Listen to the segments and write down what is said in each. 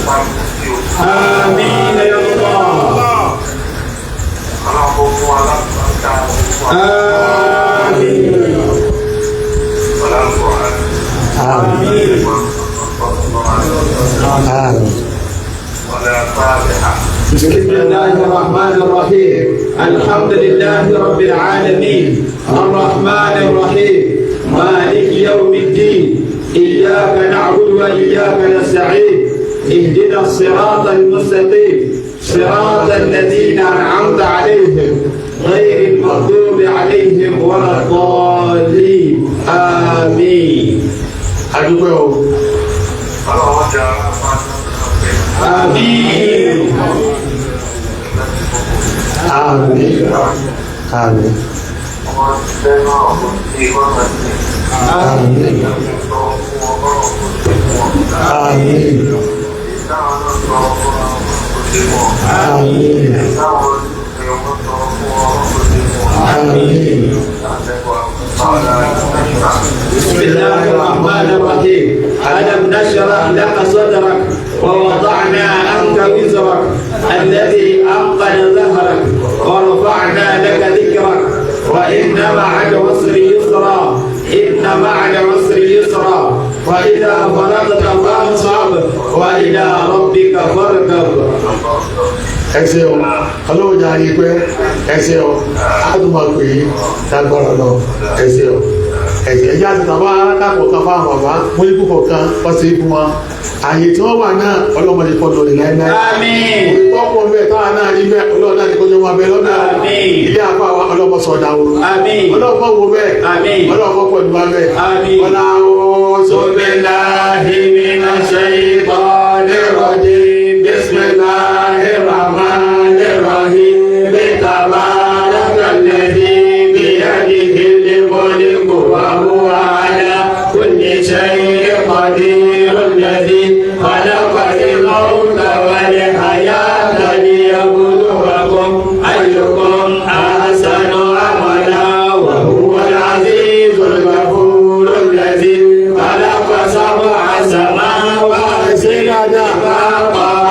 Àmín ya Allah. Àmín. Àmín. Àmín. بسم الله الرحمن الرحيم. الحمد لله رب العالمين، الرحمن الرحيم، مالك يوم الدين، إياك نعبد وإياك نستعين، اهدنا الصراط المستقيم، صراط الذين أنعمت عليهم، غير المغضوب عليهم ولا الضالين. آمين. Adúpẹ́ o. آمين. Àmín. Àmín. Àmín. Àmín. Àmín. Àmín. بسم الله الرحمن الرحيم. ألم نشرح لك صدرك ووضعنا عنك وزرك الذي أنقض ظهرك ورفعنا لك ذكرك، وإن مع العسر يسرا، إن مع العسر يسرا، فإذا فرغت فانصب وإلى ربك فارغب. Ẹ ṣeun, Ọlọ́run jẹ́ àrí pé ẹ ṣeun, á tún máa pè é lágbára lọ. Ẹ ṣeun, ẹ ṣe. Ẹjẹ́ àti tàbá arákàpọ̀ kan fáwọn bàbá mọ́líkù kọ̀ọ̀kan wọ́n ti fún wọn àyè tí wọ́n wà náà, ọlọ́mọdé kọ́ lórí láíláí. آمين. Tọ́pọ̀ bẹ́ẹ̀ táwa náà rí bẹ́ẹ̀, Ọlọ́run náà ní kọjọ́ máa bẹ lọ́nà. Àmín. Ilé àfa wa, ọlọ́mọ sọ̀dà o. آمين. Ọlọ́mọ wo bẹ́ẹ̀. Àmín. Ọlọ́mọ pẹ̀lú wa bẹ́ẹ̀. Àmín. Ọlá oṣù بالله من الشيطان الرجيم. بسم الله الرحمن الرحيم. تبارك الذي بيده الملك وهو على كل شيء قدير، الذي خلق الموت والحياة ليبلوكم أيكم أحسن عملا، وهو العزيز الغفور، الذي خلق سبع سماوات Ṣe dáadáa.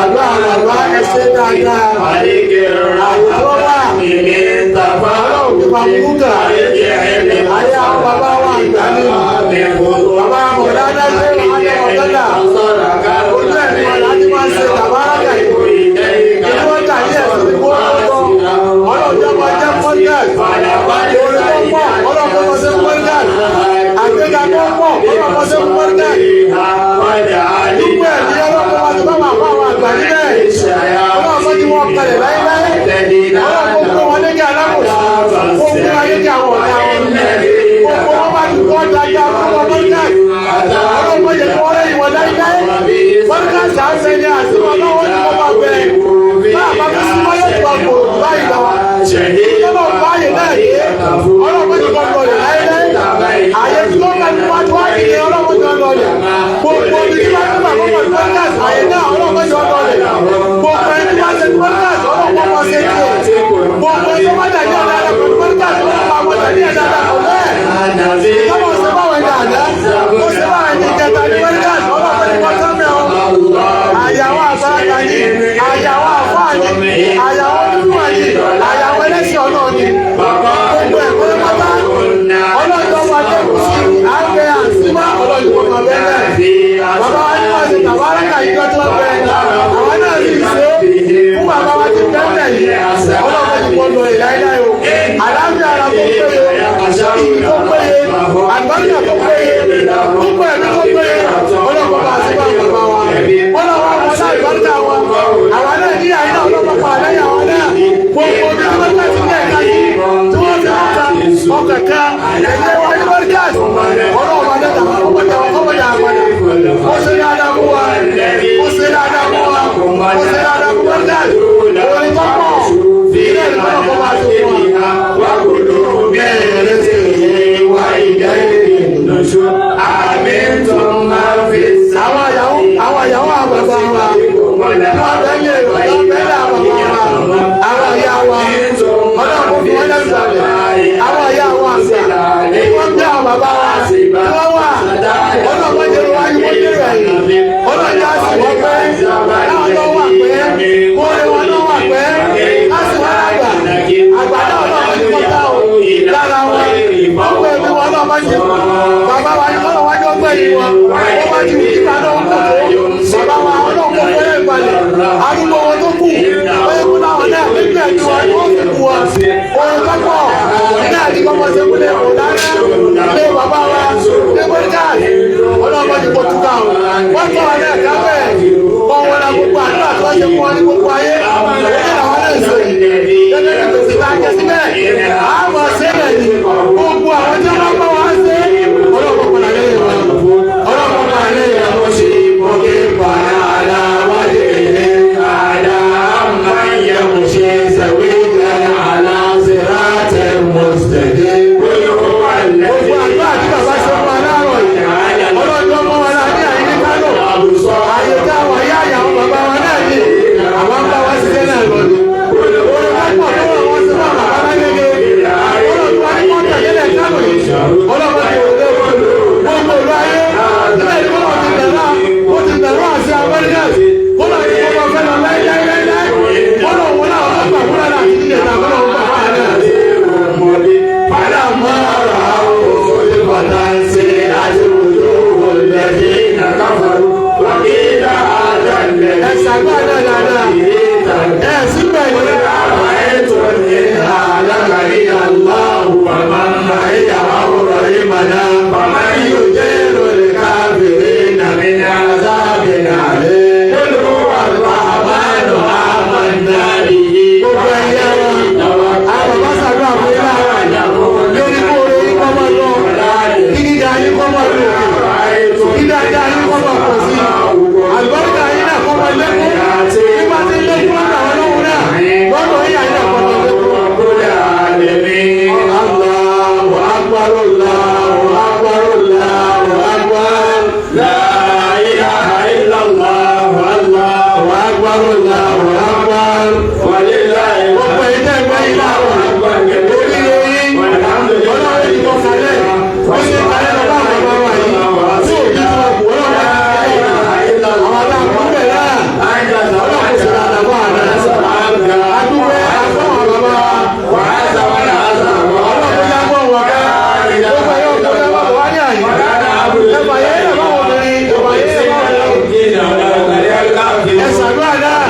Àdúrà bàbá, ẹ ṣe dáadáa. خلق الرحمن من Ọlọ́run ti máa mú kà. Ayé àwọn bàbá wa àgbà ní. Bàbá Mọ̀lánà ṣe wà á ọ̀gádà. Ojú ẹ̀mí wọn láti máa ṣe tàbáràkà yìí. Ìlú wọn tà ní ẹ̀sìn ní wọ́n lọ́wọ́. Ọlọ́run jẹ́ máa jẹ́ pọ́ńgàs. Orí tó pọ̀, Ọlọ́run kọ́ máa ṣe pọ́ńgàs. Àgbéga tó pọ̀, Ọlọ́run máa ṣe pọ́ńgàs. Dúpẹ́ ẹ̀mí Ọlọ́run kọ́ máa ṣe bá bàbá àwọn àgbà níbẹ̀. Ọlọ́run kọ́ ti wọ́n kalẹ̀ láíláí. Ọlọ́run kó kó wọn lékè alábòsí. Kó kó wọn lékè àwọn ọ̀tá wọn. Gbogbo wọn bá ti kọ́ dájá fún wọn pọ́ńgàs. Ọlọ́run kọ́ jẹ́ kí wọ́n rẹ́yìn wọn láíláí. Pọ́ńgàs à ń bẹ ní àti wọn lọ́wọ́ ní wọ́n máa bẹ. Bá a bá fi súnmọ́ yóò tó àpò báyìí lọ. Ìjọba báyìí náà dé. Ọlọ́run kọ́ ti kọ́ lọlẹ̀ láíláí. Àyè tí wọ́n bá ti wá tó wá dìde, Ọlọ́run kọ́ ti kọ́ lọlẹ̀. Gbogbo ibi tí wọ́n ti bá kọ́ pọ́ńgàs àyè náà, Ọlọ́run kọ́ ti kọ́ lọlẹ̀. Gbogbo ẹni tí wọ́n ṣe pọ́ńgàs, Ọlọ́run kọ́ máa ṣe tiẹ̀. Gbogbo ẹni tó bá dàbí ọ̀dà pẹ̀lú pọ́ńgàs, Ọlọ́run máa wọ́n dàbí ẹ̀dá pẹ̀lú ẹ̀. Ìjọba ṣe báwọn ẹni àná, ó ṣe báwọn ẹni ìjẹta ní pọ́ńgàs, Ọlọ́run kọ́ ti kọ́ sọ́mẹ́ o. Àyàwó àgbàlagbà ni, àyàwó àfáà ni, àyàwó onímọ̀ ni, àyàwó ẹlẹ́sìn ọ̀nà ni. Gbogbo ẹ̀ pátápátá, Ọlọ́run tó máa dẹ́kun sí àgbẹ̀ àtìmá, Ọlọ́run tó máa bẹ́ẹ̀ bẹ́ẹ̀. Bàbá wa ní wọ́n ṣe tàbárẹ́kà ìjọ tó bẹ, àwọn náà sì ṣe fún bàbá wa ti bẹ́ẹ̀ yìí. Ọlọ́run ti kọ́ lọ ìláíláí o. Àlàáfíà ara tó péye, ìyí tó péye, àgbáríkà tó péye, púpọ̀ ẹ̀mí tó péye, Ọlọ́run bá ṣe bá bàbá wa. Ọlọ́run wa wọlé àlùbáríkà wọn. Àwọn náà ní àyínà ọlọ́pàá pa àlẹ́yìn àwọn náà. Gbogbo bí wọ́n bá ti ní ẹ̀ka yìí, tí wọ́n fi ọkà ọkà ká, ẹ̀jẹ̀ wọn ní bọ́díkàsì. Ọlọ́run bá dẹ́ta, ọmọdé ọmọdé àpàdà. Ó ṣe dáadáa fún wa. Ó ṣe dáadáa fún wa. Ó ṣe dáadáa fún bọ́díkàsì. Orin tó pọ̀, ilé ìlú náà kọ́ máa ṣe fún wa. Àwọn ìyàwó àbàbà wa, wọ́n bẹ ní èrò, wọ́n bẹ ní àbàbà wa, àwọn ìyá wa, Ọlọ́run fún wọn lẹ́nu sàlẹ̀, àwọn ìyá wa àgbà, wọ́n gbé àwọn bàbá wa. wọn. Wọ́n bá ti wù kí bàbá wọn kò tó. Bàbá wa ọlọ́run kò fẹ́rẹ̀ balẹ̀. Arúgbó wọn tó kù. Wọ́n yẹ kó láwọn náà nígbà tí wọn wọ́n fi kú wọn. Orin kọ́kọ́ náà ní kọ́kọ́ ṣe kúlẹ̀ kò dáná. Ilé bàbá wa ní Bọ́díkàs. Ọlọ́run bá ti kó túká o. Wọ́n tọ́ wọn náà kábẹ́. Wọ́n wọn la gbogbo àdúrà tó ṣe fún wọn ní gbogbo ayé. Òun náà làwọn náà ń sọ yìí. Gẹ́gẹ́ bí gbèsè bá jẹ síbẹ̀. Àmọ̀ sẹ́lẹ̀ ni gbogbo àwọn tí wọ́n bá wá ṣe. Ọlọ́run padà lẹ́yìn wọn. Ọlọ́run padà lẹ́yìn wọn. Gbogbo àdúrà tí bàbá ṣe fún wa láàárọ̀ yìí. Ọlọ́run tó mọ́ wa lá ní àyè ní Kánò. Àyè táwọn ìyá àyàwó bàbá wa náà ní. Àwọn ń bá wa ṣiṣẹ́ náà lọ ni. Orin wọn pọ̀ tó wọ́n ṣe fún bàbá lágége. Ọlọ́run tó wá ní kọ́ńtà yẹlẹ̀ Kánò yìí. Ọlọ́run ti wò lé gbogbo ìlú ayé. Síbẹ̀ ni wọ́n ti bẹ̀rẹ̀ ó ti bẹ̀rẹ̀ àṣẹ Amẹ́ríkà. Kọ́lọ̀ ní kó máa fẹ́ lọ láíláíláí. Kọ́lọ̀ wọn náà wọ́n gbà fúnra náà àti nílẹ̀ náà kọ́lọ̀ wọn gbà fúnra náà. Ẹ ṣàgbọ́n náà dáadáa. Ẹ síbẹ̀ yìí. Gbogbo ẹyẹ wọn, àwọn bàbá ṣàdúrà fún yín láàárọ̀ yìí. Lórí kó oore yín kọ́ máa lọ, kí gíga yín kọ́ máa lọ òkè, kí dáadáa yín kọ́ máa pọ̀ sí i. Àlùbáríkà yín náà kọ́ máa lékún. Nígbà tí ń lékún lọ́dọ̀ àwọn ọlọ́run náà, lọ́dọ̀ yín àyín náà kọ́ máa lékún. Allahu akbar, Allahu akbar, Allahu akbar. La ilaha illallah, Allahu akbar, Allahu akbar. Gbogbo ẹ̀yin tẹ́ ẹ gbọ́ yín láàárọ̀ yìí, oríire yín, ọlọ́run ti kọ́ kalẹ̀, ó ṣe kalẹ̀ lọ bá àwọn bàbá wa yìí, tí òbí tí wọn kù ọlọ́run bá ti kọ́ àwọn aláàbò bẹ̀ náà, ọlọ́run kò sì rà àdàbọ̀ àná. Adúpẹ́ àfọwọ́n bàbá wa, ọlọ́run kò já gbọ́ wọn ká, gbogbo ẹ̀yin ọkùnrin ẹ̀ bá wà ní àyè, ẹ̀fà yẹn ẹ̀ bá wọn obìnrin, ẹ̀fà yẹn ẹ̀ bá wọn ẹ̀ ṣàdúrà náà.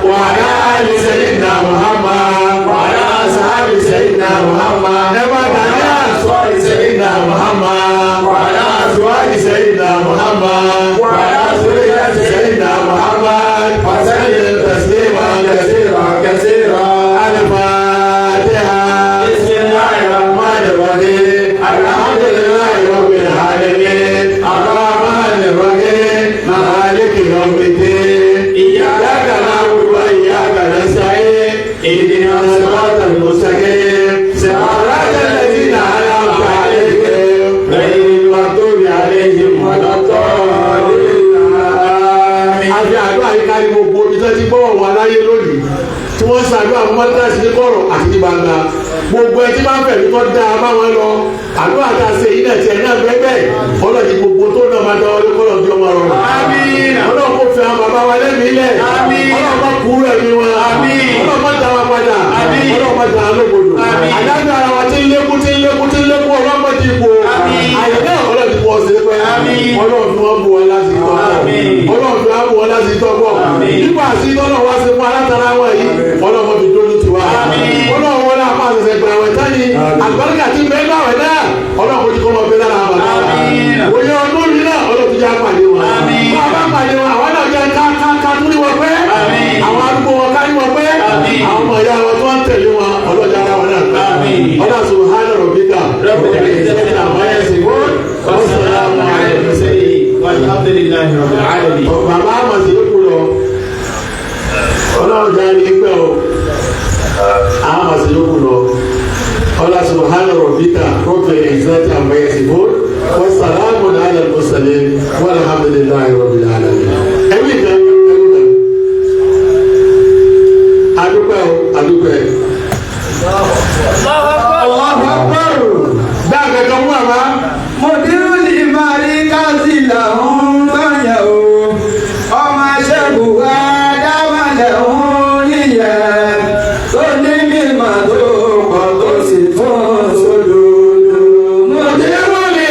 وعلى آل سيدنا محمد وعلى أصحاب سيدنا محمد نبات على أصحاب سيدنا محمد وعلى أزواج سيدنا محمد وعلى ذرية سيدنا محمد وسلم تسليما كثيرا كثيرا. الفاتحة. بسم الله الرحمن الرحيم. الحمد لله رب العالمين. الرحمن الرحيم. مالك يوم الدين. إياك نعبد وإياك نستعين. اهدنا الصراط المستقيم. صراط الذين أنعمت عليهم غير المغضوب عليهم ولا الضالين. آمين. Àfi àdúrà yìí kárí gbogbo ibi tó ti gbọ́wọ́ wà láyé lónìí tí wọ́n ṣàdúrà fún mọ́tíláṣí ní kọ̀rọ̀ àti ní gbangba. Gbogbo ẹ tí bá ń fẹ̀mí tó dáa bá wọn lọ, àdúrà tá a ṣe yìí náà tiẹ̀ náà bẹ́ẹ̀ bẹ́ẹ̀ ọlọ́ọ̀dì gbogbo tó náà máa dáwọ́ lé kọ́lọ̀ bí ọmọ rọrùn. Ọlọ́run kò fi àwọn bàbá wa lẹ́mìí lẹ̀. Ọlọ́run bá kúrú ẹ̀mí wọn. Ọlọ́run bá dá wa padà. Ọlọ́run bá dá wa lóbodò. Àdájọ́ ara wa ti ń lékún ti ń lékún ti ń lékún ọlọ́run bá ti kú. Àyè náà ọlọ́run ti kú ọ̀sẹ̀ pẹ́. Ọlọ́run fi wọ́n bu wọn láti tọ́ pọ̀. Ọlọ́run fi wọ́n bu wọn láti tọ́ pọ̀. Nípa àti ọlọ́run wá sí fún alátara wọn yìí, ọlọ́run fi dójú tiwa. Ọlọ́run wọn náà máa ṣẹ̀ṣẹ̀ gbà wẹ̀ tán ni. Àlùbáríkà ti bẹ́ẹ̀ náà wẹ̀ náà. Ọlọ́run kò ní kọ́ máa bẹ lára bàbá wa. Òye ọdún mi náà ọlọ́run ti já pàdé wọn. Bá a bá pàdé wọn, àwọn náà jẹ́ ká ká ká tún ní wọn pẹ́. Àwọn arúgbó wọn ká ní wọn pẹ́. Àwọn ọmọ ìyá wọn tó ń tẹ̀lé wọn, ọlọ́jà ara wọn náà pẹ́. Ọlọ́run subhana rabbika rabbil izzati amma yasifun wa salamun ala al-mursalin. Walhamdulillahi rabbil alamin. Bàbá àmọ̀ sí kú lọ. Ọlọ́run jáde pẹ́ o. Àmọ̀ sí kú lọ. Ọlá subhana rabbika rabbil izzati amma yasifun wa salamun ala al-mursalin walhamdulillahi rabbil alamin. Ẹ̀mí kan ẹ̀mí kan. Adúpẹ́ o, adúpẹ́. Allahu akbar. Dáa kankan mú àbá. Mùdírù ní Màríkàsì làwọn báyà o. Ọmọ ṣẹ́gun Ádámà lẹ́hún níyẹn. Tó ní mímọ̀ tó pọ̀ tó sì tún sódòdó. Mùdírù ní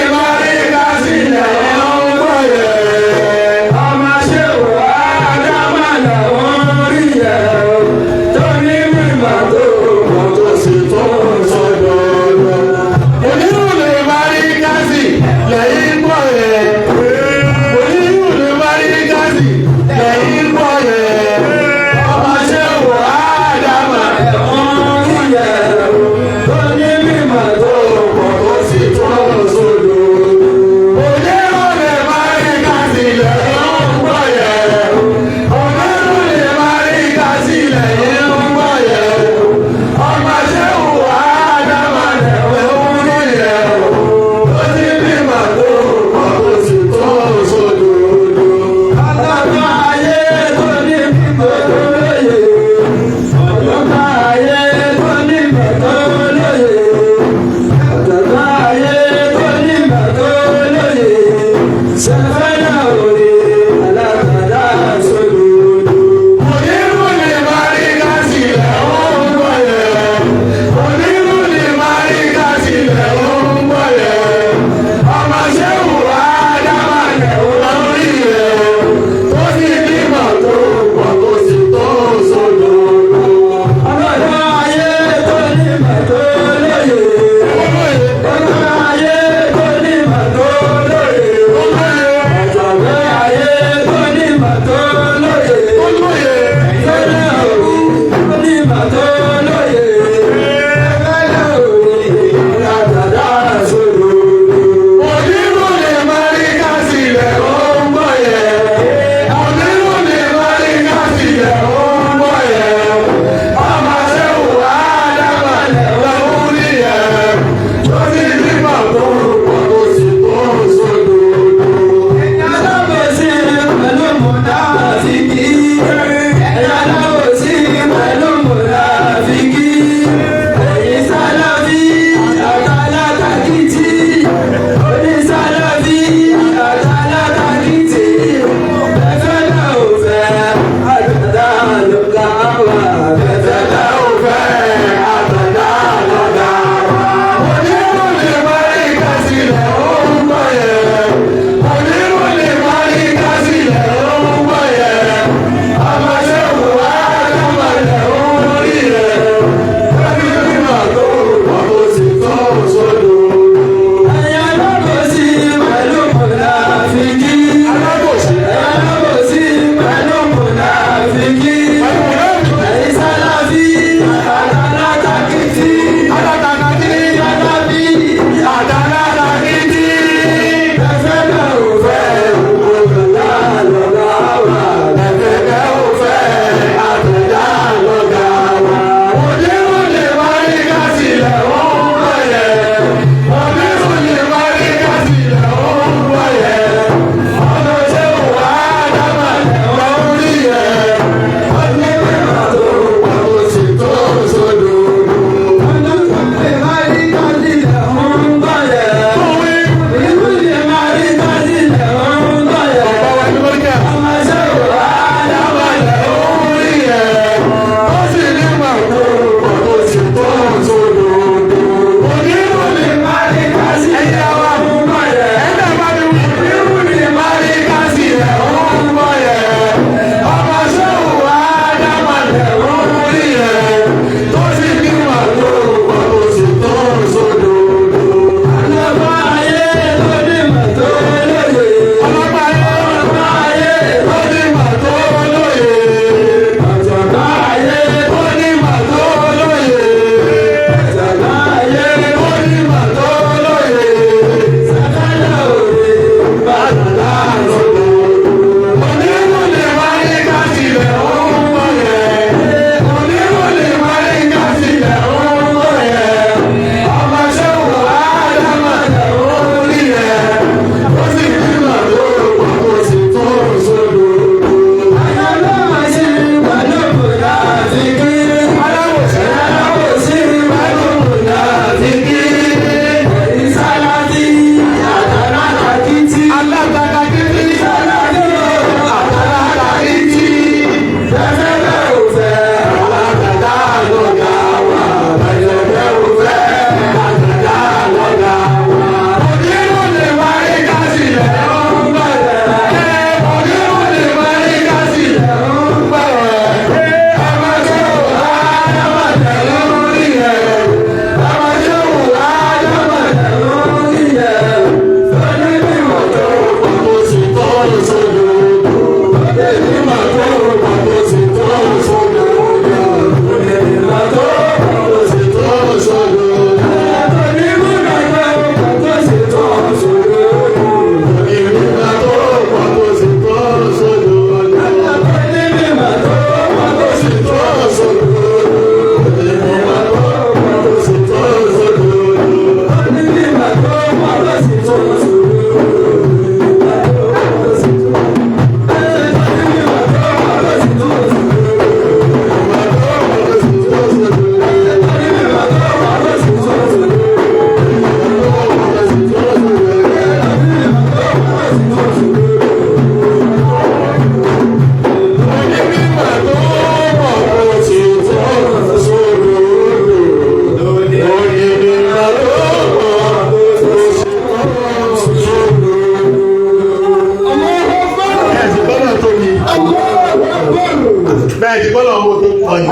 kọ́ ni.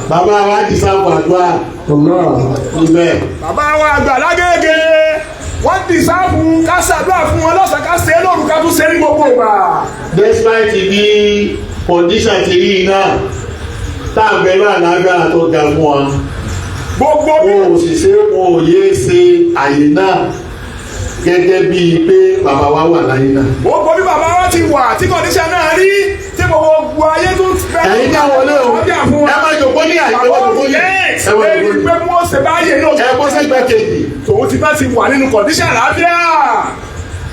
Bàbá wa ti sáfù àdúrà níbẹ̀. Bàbá wa àgbà lágége wọ́n ti sáfù ká ṣàdúrà fún wọn lọ́sàn-án, ká ṣe é lóru, ká tún ṣe é ní gbogbo ìgbà. Despite bí condition ti rí iná tá à ń bẹ ní àlàáfíà tó ga fún wa, gbogbo bí wọn ò sì ṣe, wọn ò yéé ṣe àyè náà gẹ́gẹ́ bíi pé bàbá wa wà láyé náà. Gbogbo bí bàbá wa ti wà tí condition náà rí tí gbogbo ayé tún fẹ́. Ẹ̀yin náà wọlé o, ẹ má jòkó ní àyè, ẹ má jòkó ní, Yes, ẹ má ẹni jòkó ní pé wọ́n ṣe báyé náà. Ẹ bọ́ sẹ́gbẹ́ kejì. Tòun ti bá ti wà nínú condition àlàáfíà.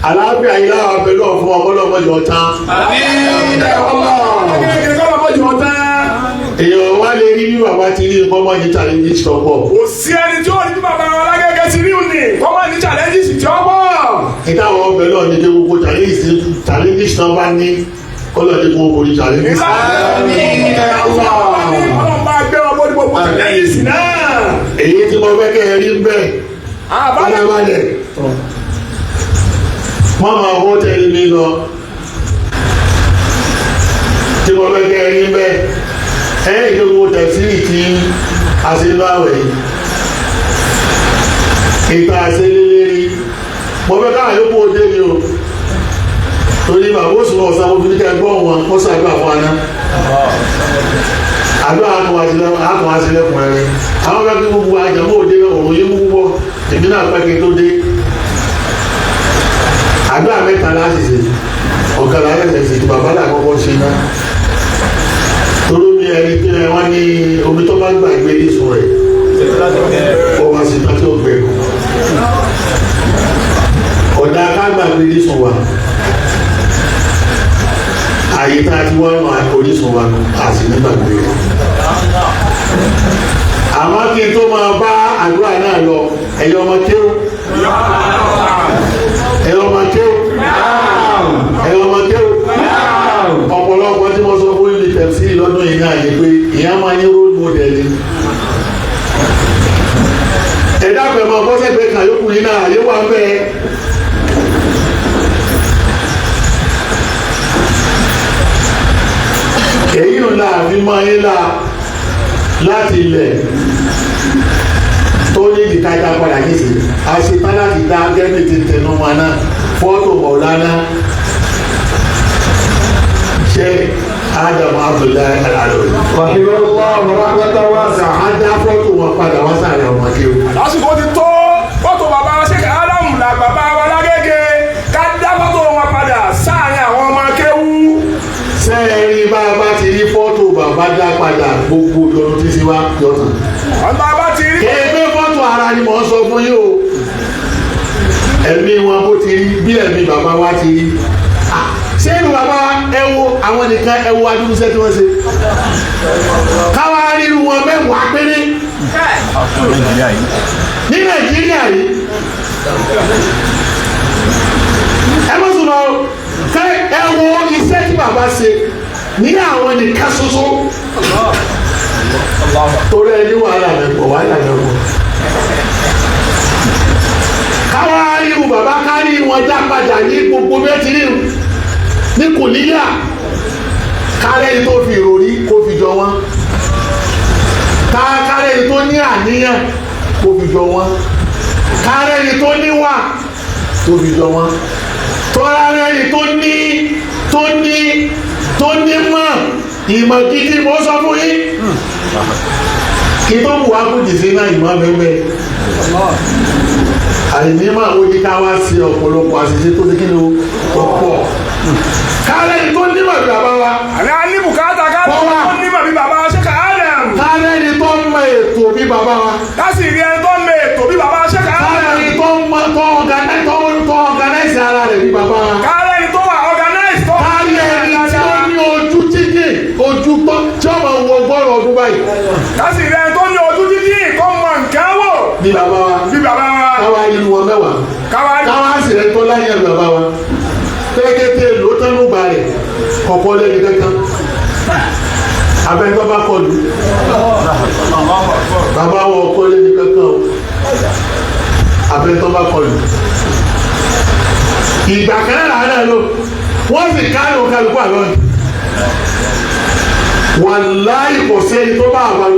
Àlàáfíà yìí láwọn pẹ̀lú ọ̀fun ọmọlọ́mọdé ọ̀tán. Kékeré kọ́ lọ́mọ jù ọ́ tán. Èèyàn wá lè rí bí bàbá ti rí nǹkan mọ́ ní challenge sọ́pọ̀. Kò sí ẹni tí ó ní bí bàbá wa lágége ti rí òní kọ́ máa ní challenges tí ó pọ̀. Ìtàwọn ọbẹ̀ náà ní pé gbogbo challenge tán bá ní kọ́lọ̀ ní kó borí challenge. Ọlọ́run bá gbé wọn bórí gbogbo challenges náà. Èyí tí mo fẹ́ kẹ́ ẹ rí bẹ́ẹ̀ Àbálẹ̀ balẹ̀ wọ́n máa hó tẹ́lẹ̀ mi lọ tí mo fẹ́ kẹ́ ẹ rí bẹ́ẹ̀ ẹ ìdókòwò tẹ̀síìrì tí a ṣe láwẹ̀ yìí ìta ṣe lélẹ́rí, mo fẹ́ káwọn yòókù òde ni o, torí bàbá òsùn ọ̀sán mo fi ní kẹ́ gbọ́ wọn kó ṣàdúrà fún aná àdúrà àkùnwá sílẹ̀kùn rẹ̀. Àwọn fẹ́ kí gbogbo àjàmọ́ òde òun yé mú púpọ̀, èmi náà pẹ́ kí n tó dé. Àdúrà mẹ́ta láti ṣe, ọ̀kan láti ṣe tí bàbá là kọ́kọ́ ṣe náà, torí omi ẹni tí wọ́n ní omi tó bá gbàgbé nísùn rẹ̀ ó wá sí tàbí ọgbẹ́ ọ̀dà ká gbàgbé nísùn wa, àyè tá a ti wá nù orísun wa nù, a sì ní gbàgbé rẹ̀. Àmọ́ kí n tó máa bá àdúrà náà lọ, ẹ̀yin ọmọ kéwù, ẹ̀yin ọmọ kéwù, ẹ̀yin ọmọ kéwù, ọ̀pọ̀lọpọ̀ tí mo sọ fún ibi tẹ̀sí lọ́dún yìí náà ni pé ìyá máa ní role model ni. Ẹ̀dá pẹ̀lú ọbọ̀sẹ̀gbẹ̀ kan yókù yìí náà yóò wá bẹ́ẹ̀. Èyí ò láàfin máa ń la láti ilẹ̀ tó ní ìdíkájá padà nísìnyí, àṣetán láti dá gẹ́gẹ́ ti tẹnu mọ́ náà fọ́tò Mọ̀lánà ṣe Adam Abdullahi Al-Alori. Rahimahullah rahmatan wasi'a. A dá fọ́tò wọn padà wá sáré ọmọdé o. Lásìkò ti tó fọ́tò bàbá wa Sheikh Adam là bàbá wa lágége, ká dá fọ́tò wọn padà sáàrin àwọn ọmọ kéwú. Sẹ́ẹ̀rí bá a bá ti rí fọ́tò bàbá dá padà, gbogbo ìyọnu tí sí wa yọtàn. Ọ̀nà bá ti rí. Kéèké fọ́tò ara ni mò ń sọ fún yín o. Ẹ̀mí wọn bó ti rí bí ẹ̀mí bàbá wa ti rí. Ṣé inú bàbá ẹ wo àwọn nìkan, ẹ wo adúlùsẹ́ tí wọ́n ṣe. Káwá ríru wọn mẹ́wàá péré ní Nàìjíríà yìí. Ẹ mọ̀ sùn lọ kẹ́ ẹ wo iṣẹ́ tí bàbá ṣe ní àwọn nìkan ṣoṣo. Torí ẹ ní wàhálà rẹ pọ̀, wàhálà rẹ pọ̀. Káwá ríru bàbá kárí wọn dá padà ní gbogbo bẹ́ẹ̀ ti rí ní kò níyà, kárẹ́ ni tó fi ìròrí kó fi jọ wọn, kárẹ́ ni tó ní àníyàn kó fi jọ wọn, kárẹ́ ni tó níwà tó fi jọ wọn, tọ́lárẹ́ ni tó ní tó ní tó ní mọ̀ ìmọ̀ gidi. Mo sọ fún yín kí tó wù wá kú jì sí náà, ìmọ̀ mẹ́mẹ́ àìní máa wo ní ká wá sí ọ̀pọ̀lọpọ̀ àṣìṣe tó ti kí ni o pọ̀, kárẹ́ ni tó nímọ̀ bí bàbá wa. Àní a ní bùkátà ká tó Bọ́lá. nímọ̀ bí bàbá Sheikh Adam. Kárẹ́ ni tó mọ ètò bí bàbá wa. Ká sì rí ẹni tó mọ ètò bí bàbá Sheikh Adam. Kárẹ́ ni tó mọ tó organize ara rẹ̀ bí bàbá wa. Kárẹ́ ni tó wà organize tó. Kárẹ́ ni tí ó ní ojú jíjìn, ojú tó tí ó máa wọ ọgọ́rùn ọdún báyìí Ká sì rí ẹni tó ní ojú jíjìn tó mọ nǹkan wò bí bàbá wa. bí bàbá wa. Káwá irú wọn mẹ́wàá. Káwá rí. Káwá sì rẹ tó láyé bí bàbá wa pẹ́ẹ́kẹ́tẹ́ ló tánú gbà rẹ̀ kọ̀kọ́ lẹ́ni kankan abẹ́ńtọ́ bá kọlu bàbá wọn kọ́ lẹ́ni kankan o, abẹ́ńtọ́ bá kọlu ìgbà kan náà làwọn náà lò wọ́n sì kárò kálukú àlọ́ ni. Wàláì, kò sẹ́ni tó bá àwọn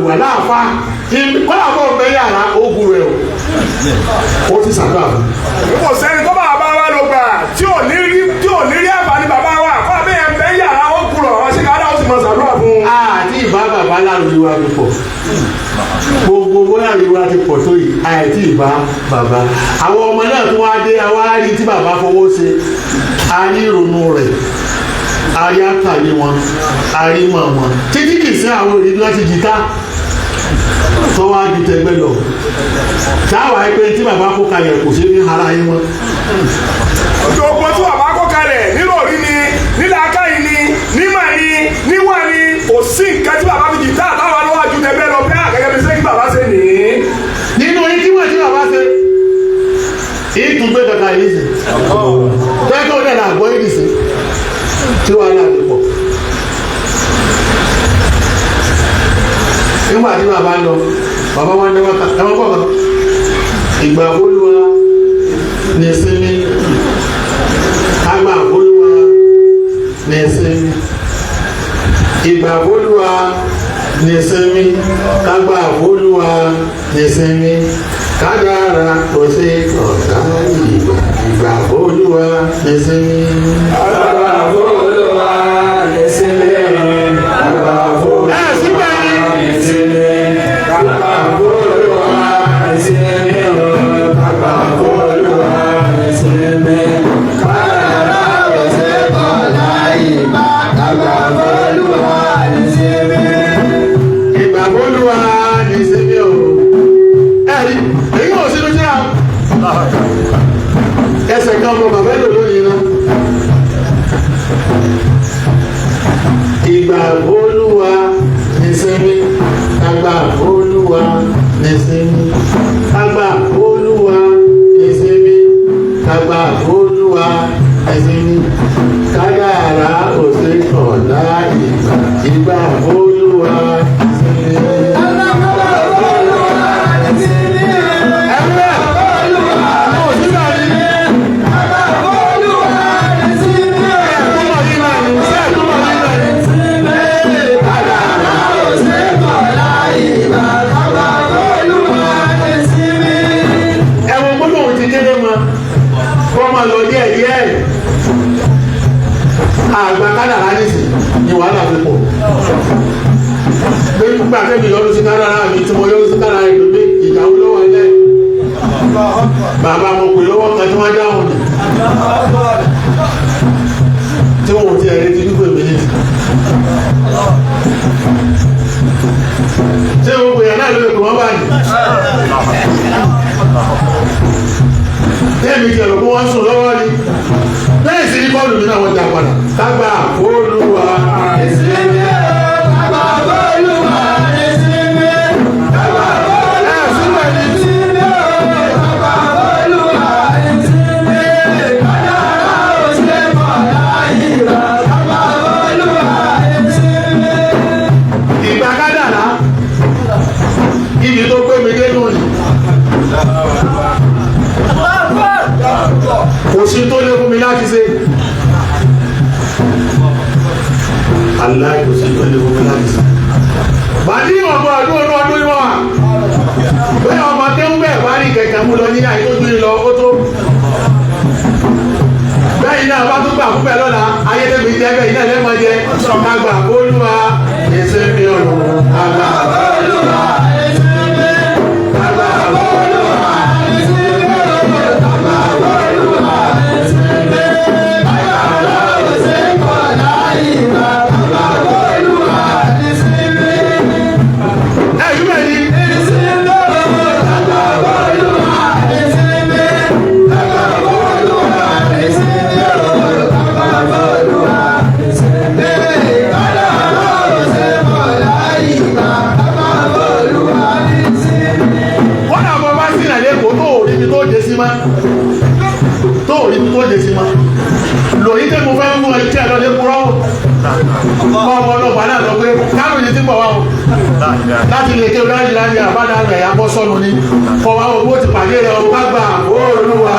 wà láàfá kọ́lá bọ́ bẹ́ yàrá ogun rẹ̀ o, ó ti sàdúrà fún. Kò sẹ́ni tó bá bàbá wa lò gbà tí ò ní rí àǹfààní bàbá wa kọ́ abẹ́ yẹn bẹ́ yàrá ó kúrọ̀ wá sí káàdà, ó sì máa ṣàdúrà fún un. Àti ìbá bàbá láàrú wa ti pọ̀, gbogbo bóyá ìwà ti pọ̀ tó yìí, àìtí ìbá bàbá. Àwọn ọmọ náà tún wá dé, àwa rí tí bàbá fowó ṣe, a ní ìrònú rẹ̀, a rí àkàlẹ̀ wọn, a rí mọ̀ wọn títí kì í sí àwọn òrìbí wọn ti jìtá tó wá ju tẹgbẹ́ lọ, táwa ẹgbẹ́ tí bàbá kó kalẹ̀ kò sí ní ara yín wọn. Gbogbo tí bàbá kó kalẹ̀ nírọ̀rí ni, nílàákàyè ni, nímọ̀ ni, níwà ni, kò sí nǹkan tí bàbá fi jìtá àtàwọn lọ́wọ́ ju tẹgbẹ́ lọ bí àgẹ́gẹ́ bí sẹ́kí bàbá ṣe nìyí. Nínú yín tí wọ́n ti bàbá ṣe ìtúgbé kankan yìí sí tẹ́kọ̀ náà là gbọ́ yìí sí tí wàhálà ti pọ̀. Nígbà tí bàbá lọ, bàbá wa ní wákà ẹ̀wọ̀n kọ̀ kan, ìgbà olúwa ní sinmi, kágbà olúwa ní sinmi, ìgbà olúwa ní sinmi, kágbà olúwa ní sinmi, kádàrá kò sí ọ̀tá ìgbà, ìgbà olúwa ní sinmi. Àgbà f'Olúwa ní sinmi. Àgbà f'Olúwa Ẹ síbẹ̀ ni. ní sinmi. Àgbà f'Olúwa ní sinmi. Àgbà f'Olúwa ní sinmi. Kádàrá kò sí ọ̀tá ìgbà. Àgbà f'Olúwa ní sinmi. Ìgbà olúwa ní sinmi o. Ẹ̀rí èyí kò sínú tí a ẹsẹ̀ kan mọ bàbá èlò lónìí náà. Ìgbà olúwa ní sinmi, àgbà olúwa ní sinmi, àgbà olúwa ní sinmi, àgbà olúwa ní sinmi, kádàrá òsè ọ̀la ìgbà, ìgbà olúwa ní sinmi. Àgbà f'Olúwa ní sinmi. Ẹ̀rọ ò síbẹ̀ ni. Àgbà f'Olúwa ní sinmi. Ẹ̀kúnmọ̀ yìí náà ni, ṣé ẹ̀kúnmọ̀ yìí náà ni? Kádàrá ò sí ọ̀la ìgbà. Àgbà f'Olúwa ní sinmi. Ẹ̀wọ̀n gbólóhùn ti kéré mọ́, kó máa lọ díẹ̀ díẹ̀. Àgbà kádàrá nìsín ni wàhálà fi pọ̀. Nígbà tẹ́mi yọnu sí kádàrá mi, tí mo yọnu sí kádàrá ìlú mi, ìyàwó lọ́wọ́ ẹ̀ bàbá mo pè lọ́wọ́ kan tí wọ́n dáhùn ni tí wọn ò tiẹ̀ retí pípé mi ní. Ṣé gbogbo yẹn náà ló lè pè wọ́n báyìí? Tẹ́ẹ̀mì tí ẹ̀rọ kó wọ́n sùn lọ́wọ́ ni. Bẹ́ẹ̀ sì ní bọ́ọ̀lù mi náà wọ́n jà padà. Kágbà Olúwa. Ìsinmi àgbà f'Olúwa ní sinmi. Àgbà Ẹ síbẹ̀ ni. ìsinmi àgbà f'Olúwa ní sinmi. Kádàrá ò ṣe mọ̀ láyé rà. Àgbà f'Olúwa ní sinmi. Ìgbà kádàrá. Ibi tó gbé mi dénú ni. Kò sí tó lé fún mi láti ṣe. Aláì, kò sí tó lé fún mi láti ṣe. Bàdí ọmọ ọdún ọdún ọdún yìí wà. Bẹ́ẹ̀ ọmọ tẹ́ ń bẹ̀ bá rí kẹ̀kẹ́ mú lọ ní àìtójú yìí lọ ó tó. Bẹ́ẹ̀ iná bá tún gbà fún bẹ́ẹ̀ lọ́la, ayédèmí jẹ́ bẹ́ẹ̀ iná lẹ́mọ jẹ. Àgbà olúwa èsè mi ò àgbà. Olúwa ní sinmi. Àgbà f'Olúwa ní sinmi. Àgbà f'Olúwa ní sinmi. Kádàrá ò ṣe mọ̀ láyé rà. Àgbà f'Olúwa ní sinmi. Ẹ yí bẹ́ẹ̀ ni. Ìsinmi àgbà f'Olúwa ní sinmi. Àgbà f'Olúwa ní sinmi. Àgbà f'Olúwa ní sinmi. Kádàrá ò ṣe mọ̀ láyé rà. Àgbà f'Olúwa ní sinmi. Wọ́n náà mọ bá sí ìrìnàlẹ́ kó tó rí mi tó dé sí má, tó rí mi tó dé sí má lòyìn tẹ́ mo fẹ́ mú ẹ jẹ́ lọ́lẹ́ kúrọ́ kọ́ ọmọ ọlọ́pàá náà lọ pé káàrùn yìí ti bọ̀ wá o láti lè ké láti láti àbádá rẹ̀ yà bọ́ sọ́nu ni kọ́ wa owó ti pàdé rẹ̀ o ká gbà Olúwa.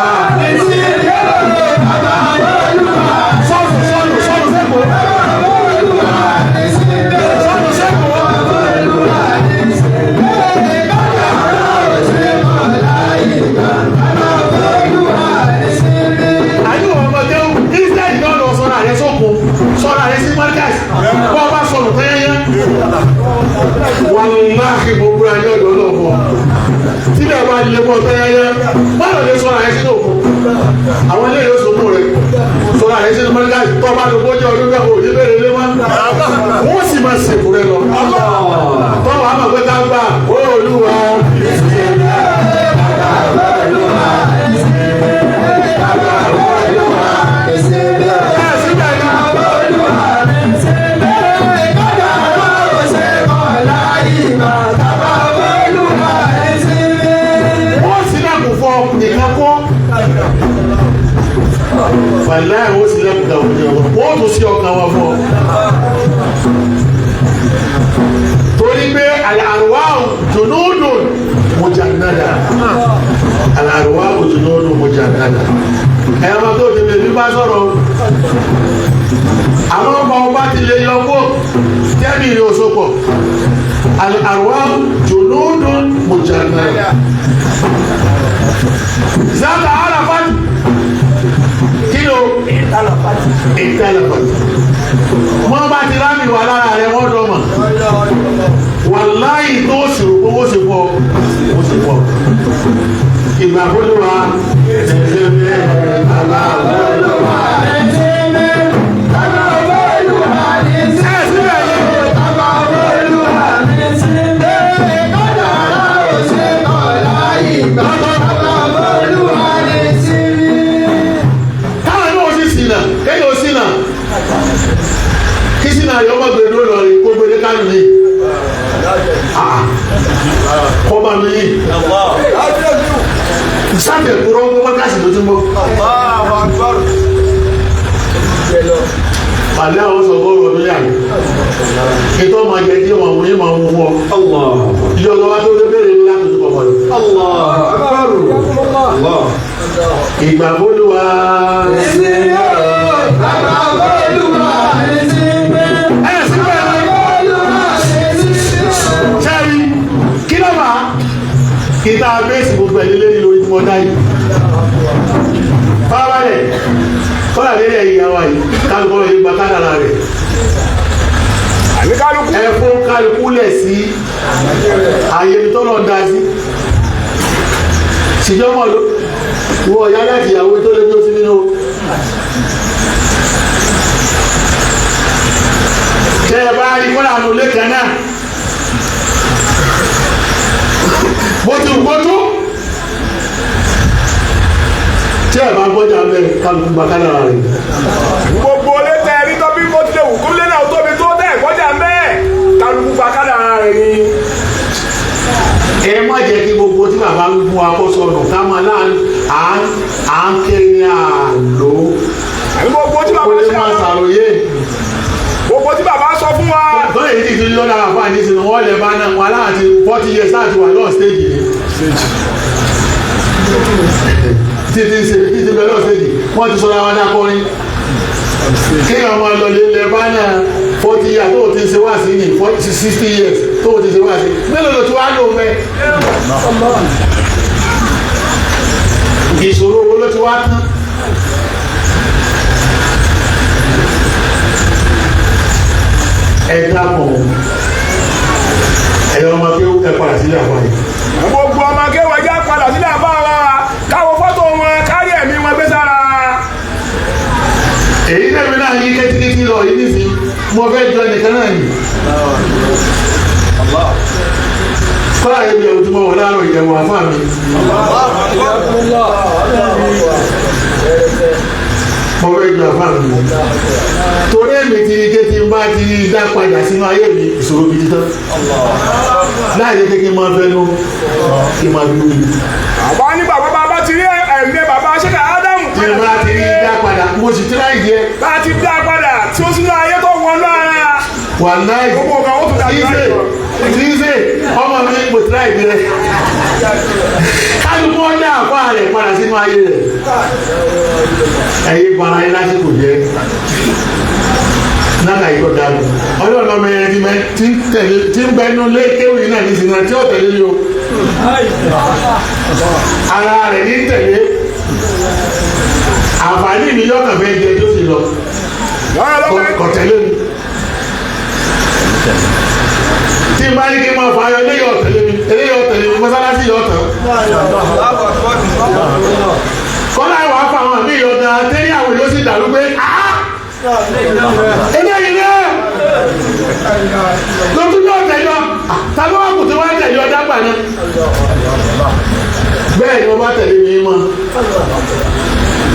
Ìsinmi àgbà f'Olúwa Sọ́ọ̀nù sọ́ọ̀nù sọ́ọ̀nù sẹ́kọ̀ọ́. ní sinmi. òkú àwọn ilé yóò sọmú rẹ sọlá rẹ sínú mọ́ríkàsì tó bá lóko jẹ́ ọdún mẹ́kọ̀ọ́ òní bẹ̀rẹ̀ lé wọn wọ́n sì máa sèkú rẹ lọ tọ́wọ́ àmọ̀ pé ká gbà ó olúwa. Ẹ síbẹ̀ ni. Wọ́n sì lẹ́kùn fún ọ nìkan kọ́. Wàláì wọ́n sì lẹ́kùn kan fún ọ. Wọ́n tún sí ọkàn wọn fún ọ. Torí pé al-arwahu junudun mujannada. Al-arwahu junudun mujannada. Ẹ̀rọ máa tó ti lè fi bá sọ̀rọ̀ o. Àwọn ọmọ ọba ti lè yọ kó tẹ́mi ìrìn òṣòpọ̀. Al-arwahu junudun mujannada. Zaka Arafat kí ló ìtàlàfàtì wọ́n bá ti rámì wà lára rẹ̀ wọ́n dọ́mà wàláyì tó sì rò pé wọ́n sì pọ̀ wọ́n sì pọ̀ ìgbà fúnlùwà Táwọn náà sì ṣìnà kéèyàn ó ṣìnà kí ṣìnà rẹ̀ ọmọ gbèrè ló lọrin kó gbèrè kánú ni kọ́ bá mi yìí sáfẹ̀ kúrọ́ ń kọ́ káàsì lójúmọ́ pàlẹ́ àwọn sọ bọ́ọ̀rọ̀ ọdún yà ní ètò ọmọ jẹ tí wọn mú yín máa mú wọ ìjọba wa tó dé bẹ̀rẹ̀ ní láti túbọ̀ mọ́ ìgbà fọlùwà. Ẹ síbẹ̀ sẹ́rí kí ló máa kí tá a bẹ́ẹ̀sì gbogbo ẹ̀ lélẹ́yìn lórí tí wọ́n dá yìí. Fáwálẹ̀ kọ́lá lórí ẹ̀yìn ìyá wa yìí kálukọ́ lè gba kádàrá rẹ̀. Àní kálukú. Ẹ fún kálukú lẹ̀ sí ààyè ibi tọ́lọ̀ ń da sí. Ṣìjọ́mọ̀ ló wọ ìyá láti ìyàwó tó lé ní oṣù nínú. Tẹ́ ẹ bá rí kọ́lá àánú lẹ́kàn náà. Bó ti wù kó tó. Tí ẹ bá gbọ́jà bẹ́ẹ̀ kálukú gba kádàrá rẹ̀. Gbogbo ilé tẹ rí tọ́bí kó tilẹ̀ wù kó lé náà tóbi tó tẹ̀ kọjá mẹ́ẹ̀ kálukú gba kádàrá rẹ̀ ni. Ẹ má jẹ́ kí gbogbo tí bàbá ń fún wa kó sọnù ká máa láà à ń ké ní àlò. Àbí gbogbo tí Kó bàbá lè ṣe máa ṣàròyé. gbogbo tí bàbá sọ fún wa. Tó èyí ti fi lọ́dà àfáà ní sinú wọ́n lè bá náà wọn aláàtí 40 years láti wà lọ́ọ̀ stage ni. Títí ṣe títí bẹ lọ́ọ̀ stage wọ́n ti sọ̀rọ̀ àwọn akọrin. Kéèyàn máa lọ lè lè bá náà 40 years tó ti ṣe wá sí ní 40 60 years tó ti ṣe wá sí. Mélòó ló ti wá lò mẹ́? Ìṣòro wo ló ti wá tán? Ẹ dákun ẹ̀yọ́ ọmọ kí ẹ padà sílé àpá yìí. Gbogbo ọmọ kéwàá já padà sílẹ̀ àbá wa káwọ fọ́tò wọn kárí ẹ̀mí wọn gbé sára. Èyí tẹ̀mí náà yí kétíkétí lọ yìí nísìnyí mo fẹ́ jọ ẹnìkan náà yìí. Kọ́lá yẹn bí ẹ̀wù tí mo wọ̀ láàárọ̀ ìyẹ̀wò àfáà mi. Mo fẹ́ jọ àfáà mi. Torí èmi ti rí ké tí n bá ti dá padà sínú ayé mi ìṣòro gidi tán. Láì jẹ́ kí n máa fẹnu kí n máa dúró mi. Àbá ní bàbá bàbá ti rí ẹ̀mí bàbá ṣẹ́ka Ádámù. Tí n bá ti rí dá padà mo sì ti láì jẹ. Bá a ti dá padà tí ó sínú ayé tó wọnú ara. Wàláì Gbogbo nǹkan ó tún dàbí tíṣe tíṣe ọmọ mi kò tí láì jẹ. Kálukú ọjà àfáà rẹ̀ padà sínú ayé rẹ̀. Ẹ̀yin bara yín lásìkò jẹ́. Náà yìí kò dànù. Ọlọ́run ọmọ ẹni mẹ́ tí ń tẹ̀lé tí ń bẹnu lé kéwì náà ní sinmi tí ó tẹ̀lé ní o. Ara rẹ̀ ní tẹ̀lé. Àǹfààní mi yọ̀ọ̀kàn fẹ́ jẹ tó sì lọ. Kò tẹ̀lé mi. Tí n bá ní kí n máa fa ayọ̀ eléyìí ọ̀tẹ̀lé mi eléyìí ọ̀tẹ̀lé mi mọ́sálásí yọ̀ ọ̀tàn. dàrú pé eléyìí náà lọ́tún náà tẹ̀yọ tàbí wọn kò tó wá tẹ̀yọ dágbà náà. Bẹ́ẹ̀ ni wọ́n bá tẹ̀lé mi mọ́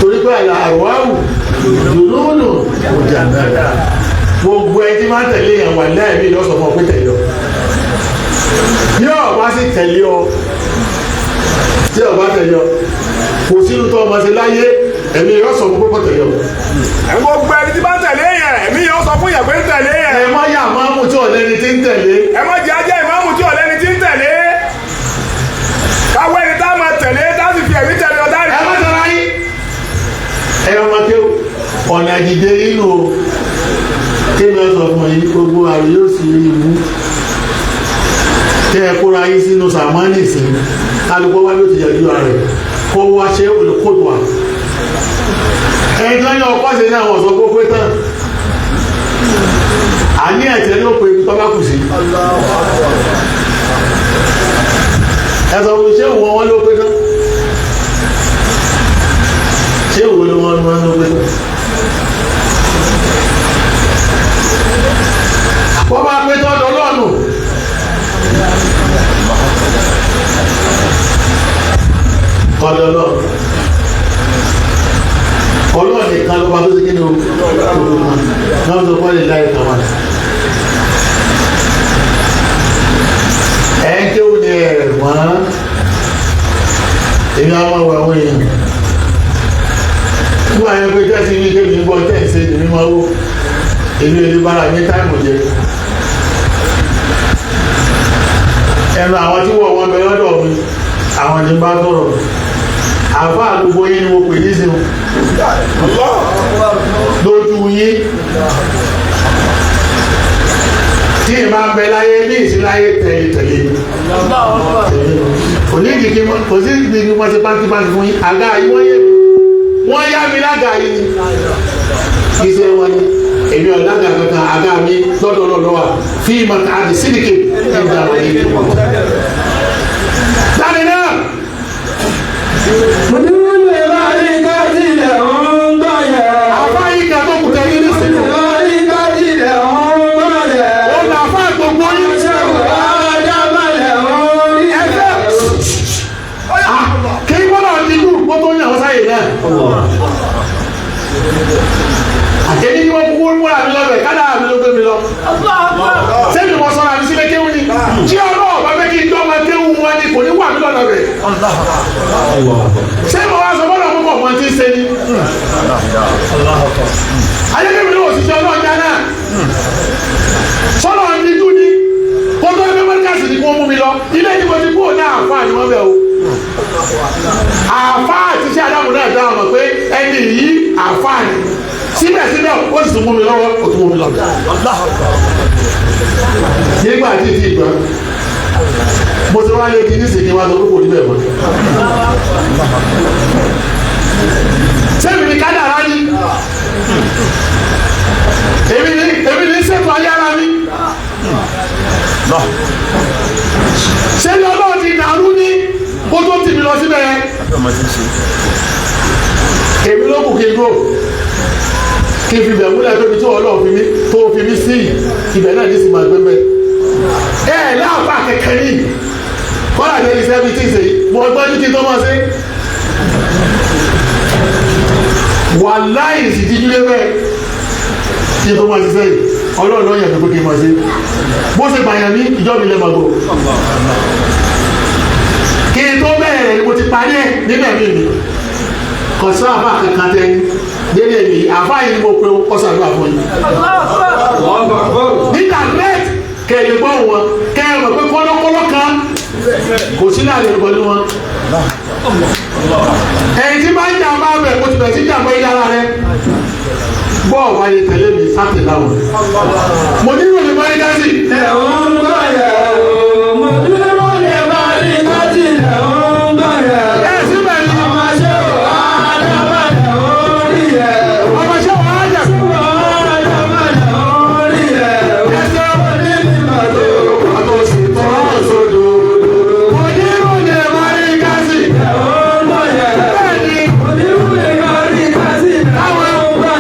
torí pé àlà àrùwáwù dùnúnù ọjà náà gbogbo ẹ tí máa ń tẹ̀lé yẹn wà lẹ́ẹ̀mí lọ́sọ̀ fún ọ pé tẹ̀lé ọ bí ọ bá sì tẹ̀lé ọ tí ọ bá tẹ̀lé ọ kò sínú tó ọmọ sí láyé ẹ̀mí yóò sọ fún pé tẹ̀lé ọ. Gbogbo ẹni tí bá ń tẹ̀lé yẹn, ẹ̀mí yóò sọ fún yẹn pé ń tẹ̀lé yẹn. Ẹ má yà máa mú tí ọ̀lẹ́ni tí ń tẹ̀lé. Ẹ má jẹ́ ajá ìmáàmù tí ọ̀lẹ́ni tí ń tẹ̀lé. Káwọ́ ẹni tá a máa tẹ̀lé tá a sì fi ẹ̀mí tẹ̀lé ọ̀tá Ẹ rẹ̀. má tẹ̀lé ayé. Ẹ ọmọ kéwù ọ̀nà àjìdé inú o kéwù ẹ sọ fún yín gbogbo àrùn yóò sì rí ibú tẹ ẹ kóra yín sínú sàmánì sí kálukú wá ló ti yàjú ara rẹ kó wá ṣe olùkóòtù wa ẹni tó ń yọ ọkọ ṣe ní àwọn ọ̀sán kó pé tán àní ẹ̀tẹ́ ló pe ibi tó bá kù sí. Ẹ sọ fún ṣé òun wọn ló pé tán, ṣé òun ló wọn ló pé tán. Wọ́n bá pé tán lọ́nù. Ọlọ́lọ́ ọlọ́ọ̀ nìkan ló bá tó ṣe kí ni o náà tó kọ́ lè láì kàn wá. Ẹ̀ ń kéwù ni ẹ̀ wọ́n èmi àwọn ọmọ àwọn èèyàn nígbà yẹn pé tẹ́sí ní kéwì ń bọ́ tẹ́sí èmi máa wó èmi ò ní bára ní táìmù jẹ. Ẹnu àwọn tí wọ́n wọ́n bẹ lọ́dọ̀ mi àwọn ní bá sọ̀rọ̀ àfáà gbogbo yín ni mo pè ní sí lójú yín tí ì máa ń bẹ láyé ní ìsìláyé tẹ̀lé tẹ̀lé kò ní ìdí kí wọ́n kò sí ìdí kí wọ́n ṣe pátipáti fún yín àga yìí wọ́n yé wọ́n yá mi lága yìí ni kì í ṣe wọn ni èmi ò lága kankan àga mi lọ́dọ̀ lọ́dọ̀ wa fíìmù àti sídìkì ìgbà wọ̀nyí. Dáni náà. Àfáà yìí kan tó kù tẹ̀lé ní sínú. Ó là àfáà gbogbo yín. Ẹgbẹ́ kí wọ́n náà ti dùn kó tó yàn wọ́n sáyè náà. Èmi ni wọ́n kúkú múra mi lọ́bẹ̀ kádà mi ló gbé mi lọ. Sẹ́mi mo sọ̀rọ̀ àmì sílé kéwù ni. Tí ọlọ́ọ̀ bá fẹ́ kí n dọ́gba kéwù wọn ni kò ní wà mí lọ́nà rẹ̀. Ṣé mo wá sọ bọ́lá mú kọ̀ mọ́ tí ń ṣe ni? Ayélujára mi ò ṣiṣẹ́ ọlọ́ọ̀jà náà. Sọ́lọ́ ní dún ni. Kó tó ẹgbẹ́ mọ́ríkàsì ni kó mú mi lọ. Ilé ni mo ti kúrò ní àǹfààní ni wọ́n bẹ̀ o. Àǹfààní àti iṣẹ́ Ádámù náà dá ọmọ pé ẹni yìí àǹfààní. Síbẹ̀síbẹ̀ ó sì tún mú mi lọ́wọ́ ó tún mú mi lọ́wọ́. Nígbà tí ìdí ìgbà mo ti wá lé kí ní sèké wá sọ pé kò rí bẹ́ẹ̀ mọ́. Sẹ́mi ni kádàrá ni èmi ni ṣètò ayé ara mi. Ṣé ní Ọlọ́run ti dàrú ní kó tó tì mí lọ síbẹ̀ yẹn? Èmi ló kù kí n dúró kí n fi bẹ̀ múlẹ̀ tóbi tí Ọlọ́run fi mí tó fi mí sí ibẹ̀ náà ní sì máa gbé bẹ́ẹ̀. Ẹ ẹ̀ láàfà kẹ̀kẹ́ ní kọ́lá ní ẹni sẹ́bi tí ì sèyí mo gbọ́n ní kí n tó máa ṣe. Wàláhì sì ti dúró bẹ́ẹ̀ kí n tó máa ṣiṣẹ́ yìí Ọlọ́run ló yàn mí pé kí n máa ṣe. Bó ṣe gbàyàn ní ìjọ mi lè máa gbọ́. Kí n tó bẹ̀rẹ̀ ni mo ti parí ẹ̀ níbẹ̀ mí mi. Kò sí àbá kankan tẹ́ délé mi àbá yìí ni mo pe ọ̀sàdúrà fún yín. Nígbà mẹ́t kẹ̀lé gbọ́ wọn kẹ́ ẹ mọ̀ pé kọ́lọ́kọ́lọ́ kan kò sí láàrin pẹ̀lú wọn. Ẹni tí máa ń jà máa bẹ̀ mo ti bẹ̀ sí jàmbá ilé ara rẹ. Bọ́ọ̀ wáyé tẹ̀lé mi sáté láwọn. Mo nílò ní Mọ́ríkásì. Ẹ síbẹ̀ ni ọmọ ṣé wàá jà. Ẹsẹ̀ mo nílò ní Mọ́ríkásì. Bẹ́ẹ̀ ni táwọn.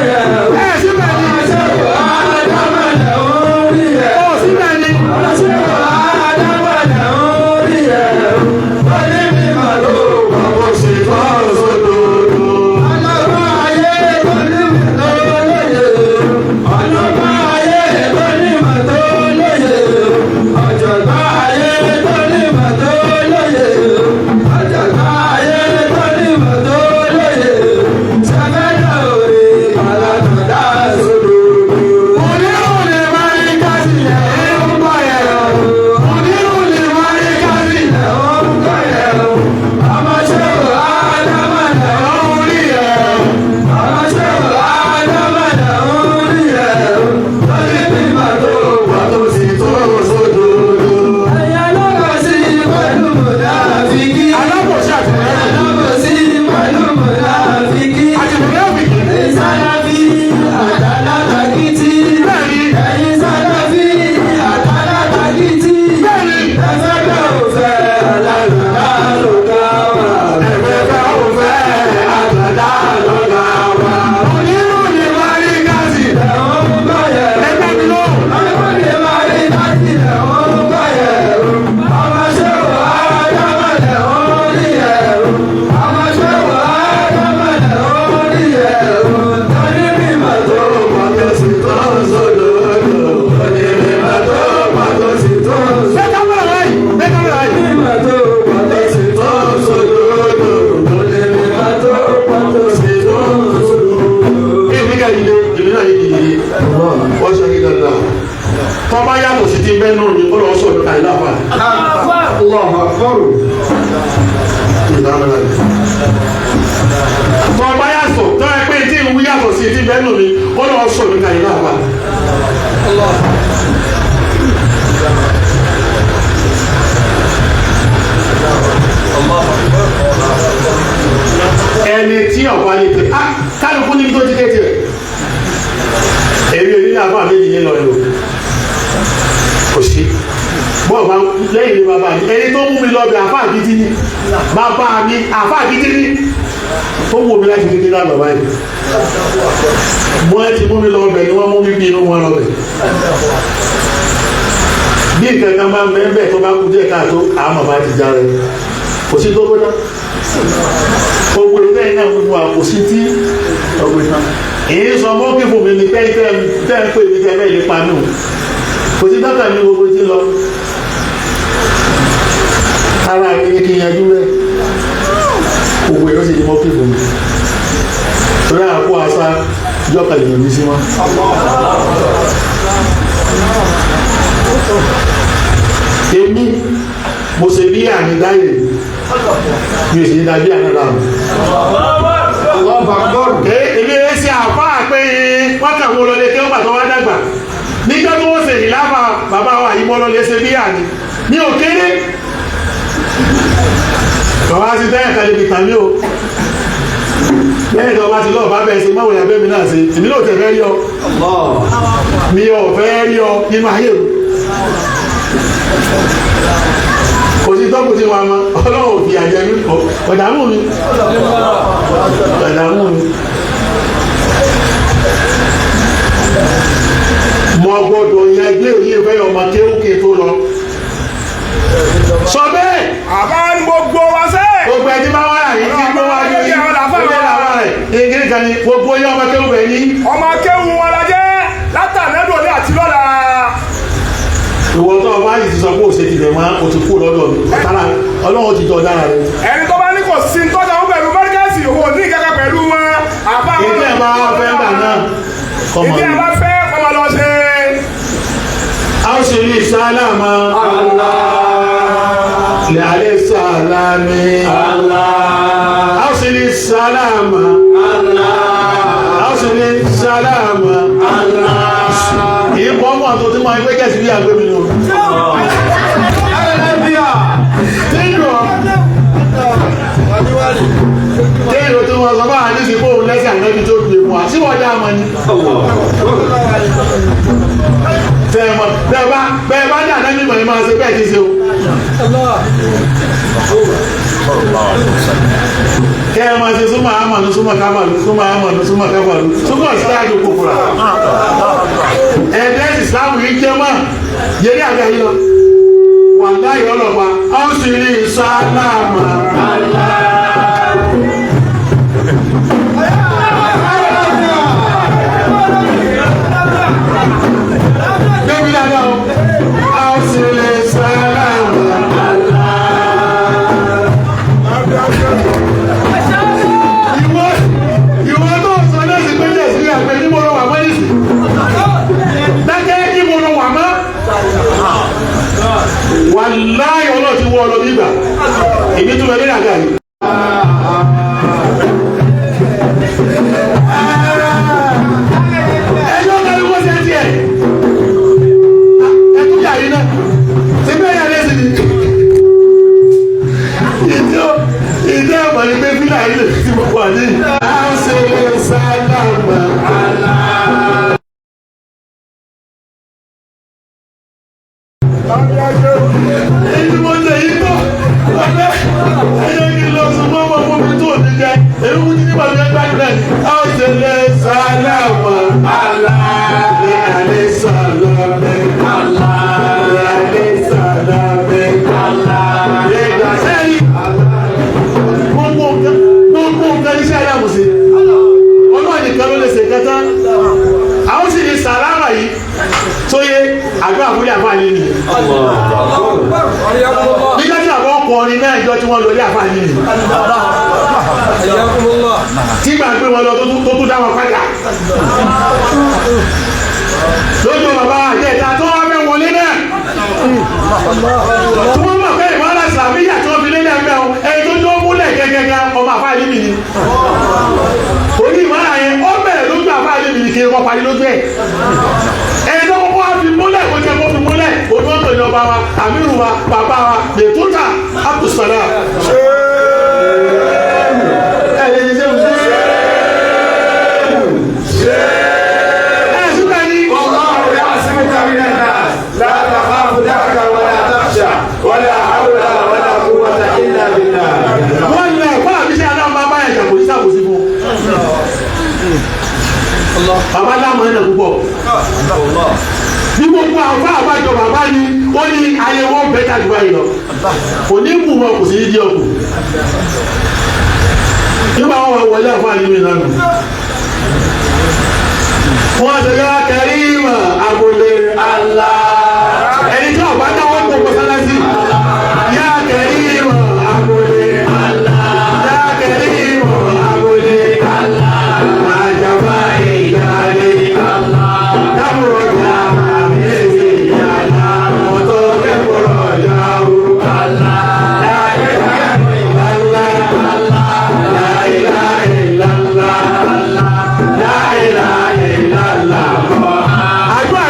bá yàtọ̀ sí ti bẹ́ẹ̀ náà ni ó lọ sọ̀rọ̀ ká ilé àfà. Allahu Akbar. Tọ́ bá yàtọ̀ tọ́ ẹ pé tí ìwú yàtọ̀ sí ti bẹ́ẹ̀ náà ni ó lọ sọ̀rọ̀ ká ilé àfà. Ẹni tí ọ̀pá lè tẹ á kálukú níbi tó ti dé tiẹ̀. Èmi ò ní ní àbá méjì ní lọ́yọ̀ kò sí bọ́ọ̀ bá lẹ́yìn ní bàbá mi ẹni tó mú mi lọ bẹ àfáà gidi ni bàbá mi àfáà gidi ni tó wù mí láti kékeré àgbà báyìí mo ẹ ti mú mi lọ bẹ ni wọ́n mú mi bí inú wọn lọ bẹ bí nǹkan kan bá ń bẹ́ẹ̀ bẹ́ẹ̀ tó bá kú díẹ̀ káàtó àwọn bàbá ti já rẹ kò sí tó gbọ́dọ̀ gbogbo ilé náà gbogbo àkòsí tí ọgbẹ́ náà èyí sọ mọ́kì fún mi ní tẹ́ tẹ́ ń pè mí tẹ́ bẹ́ẹ̀ lè pa mí o kò sí dọ́kà mi gbogbo ti lọ ara mi ní kí n yanjú rẹ gbogbo èrò sì di mọ́kì fún mi torí àpò àṣà jọ́kà lè yàn mí sí wọn. Èmi mo ṣe bí àmì dáyé mi ò sì ní dábí àná láàmú. Allahu Akbar. Èmi ẹ ṣe àfáà pé wọ́n kà wọ́n lọlé kí wọ́n gbà tó wá dàgbà níjọ́ tí wọ́n ṣe ìlàfà bàbá wa yìí mọ́ lọlé ṣe bí àní ní òkèrè bàbá ti tẹ́yà kalẹ̀ fi tàmí o lẹ́yìn tó bá ti lọ́ọ̀ bá bẹ́ẹ̀ ṣe máwòrán abẹ́ mi náà ṣe èmi náà tẹ̀ fẹ́ rí ọ mi ò fẹ́ rí ọ nínú ayé mi kò sí tọ́kù tí wàá mọ ọlọ́run ò fi àjẹ mi ọ̀dààmú mi ọ̀dààmú mi. Mo gbọ́dọ̀ yẹn gbé òye ìfẹ́ ọmọ kéwòké tó lọ. Sọ bẹ́ẹ̀. Àbá ní gbogbo wa sẹ́. Gbogbo ẹni bá wà yìí tí gbogbo wa ní ilé làwọn rẹ̀ ìgbìrì kan ní gbogbo yẹn ọmọ kéwòké ní. Ọmọ kéwù wọn la jẹ́ látànẹ́dọ̀ ní àti lọ́la. Ìwọ tó o bá yìí ti sọ pé òṣè ti bẹ̀ mọ́ o ti kú lọ́dọ̀ mi ọ̀tá ọlọ́run ti jọ dára rẹ. Ẹni tó bá ní kò sí ń tọ́jà wọn pẹ̀lú mọ́ríkàsì òun ò ní ìkẹ́kẹ́ pẹ̀lú wọn. Àbá wọn Ìdí ẹ̀ bá fẹ́ gbà náà kọ́mọ Ìdí ẹ̀ bá fẹ́ kọ́mọ lọ ṣe. A ó sì rí sálámà. Lè alẹ́ sálámì. A ó sì rí sálámà. A ó sì rí sálámà. Ìbọn mọ̀ tó ti máa ń gbé gẹ̀ẹ́sì bí àgbẹ̀ mi nù. Kéèrò tí wọ́n sọ bá wà ní ìsìnkú òun lẹ́sẹ̀ ànábi tó gbé mu àti wọ́n dá mọ́ ni. Tẹ̀mọ̀ bẹ́ẹ̀ bá bẹ́ẹ̀ bá ní ànábi mọ̀ ní máa ṣe bẹ́ẹ̀ ti ṣe o. Kẹ́ ẹ máa ṣe súnmọ́ àmọ̀nù súnmọ́ kábàlù súnmọ́ àmọ̀nù súnmọ́ kábàlù súnmọ́ sítáàdù kòkòrò. Ẹ̀ẹ́dẹ́sì Ìsìlámù yìí jẹ́ mọ́ yẹrí àgbà yìí lọ. Wàláyé ọlọ́pàá, ó sì rí sálámà. Débi dáadáa o, a ó sì lè sálámà. Ìwọ ìwọ tó ń sọ náà sí pé ní ẹ̀sìn àpẹ ní mo lọ wà mọ́ nísì. Dákẹ́ ní mo lọ wà mọ́. Wàláyé ọlọ́ọ̀ ti wọ́ ọ lọ bí ìgbà. Èmi tún lọ lórí àga yìí. Ẹjọ́ kan ní wọ́n ṣe tiẹ̀. Ẹtú yà yín náà. Ṣé bẹ́ẹ̀ yà lẹ́sìn ni? Ìjọ ìjọ ẹ̀mọ̀ ni pé fílà yìí lè ti gbogbo àní. A ṣe sálámà. Èyí mo lè yí tó. Ọ̀dẹ́ ẹ̀yẹ́ kí lọ sùn mọ́ ọmọ fún mi tó ní jẹ. Èyí wú ní nígbà tó ń gbàdúrà ní. A ṣe lè sálámà. Lè alẹ́ sálámà. Lè alẹ́ sálámà. Lè gbà sẹ́yìn. Gbogbo nǹkan gbogbo nǹkan iṣẹ́ aláàbòsí. Ọlọ́run nìkan ló lè ṣe kẹta. Àwọn sì ní sàlámà yìí tó yé àdúrà fúnlẹ̀ àfáàní nìyí. Nígbà tí àwọn ọkùnrin náà ìjọ tí wọ́n lọ ilé àfáàní nìyí. Tí gbà gbé wọn lọ tó tún dá wọn padà. Lójú bàbá àjẹta tó wá fẹ́ wọlé Tí wọ́n mọ̀ pé ìmọ̀lá ìsìlámíyà tí wọ́n fi lélẹ̀ ẹgbẹ́ o, ẹni tó jó múlẹ̀ gẹ́gẹ́gẹ́ ọmọ àfa ìlú ni. Torí ìmọ̀lá yẹn ó bẹ̀rẹ̀ lójú àfa ìlú ni kí wọ́n parí lójú ẹ̀. Ẹni tó kọ́kọ́ wá fi múlẹ̀ kó jẹ́ kó fi múlẹ̀ onímọ̀tò ní ọba wa, àmírù wa, bàbá wa, Lètútà Abdulsalam. Ẹ lè ṣe ṣe ẹ síbẹ̀ ni. والله يعصمك من الناس لا تخاف دركا ولا تخشى ولا حول ولا قوة إلا بالله. Wọ́n lọ ẹ̀kọ́ àbíṣe aláwọ̀ máa bá ẹ̀jà kò ní sàbòsí fún. Bàbá láwọn ẹ̀nà púpọ̀. Bí gbogbo àwọn àbájọ bàbá ni ó ní ayé wọn bẹ́tà jù báyìí lọ. Kò ní bù wọn kò sí ní dí ọkù. Nígbà wọn wà wọlé àfọ àyè lánàá. Wọ́n ṣe yá Kẹ́rímà agbolé Allah. Ẹni tí ọ̀bá dáwọ́ kó mọ́sálásí. Yá Kẹ́rímà agbolé Allah. Yá Kẹ́rímà agbolé Allah. Àjàmbá ìdálé Allah. Dábòròjà àmì ìyàlá. Mọ̀tò kẹ́kọ̀ọ́ yàwó Allah. La ilaha illallah. La ilaha illallah. La ilaha illallah. Àdúrà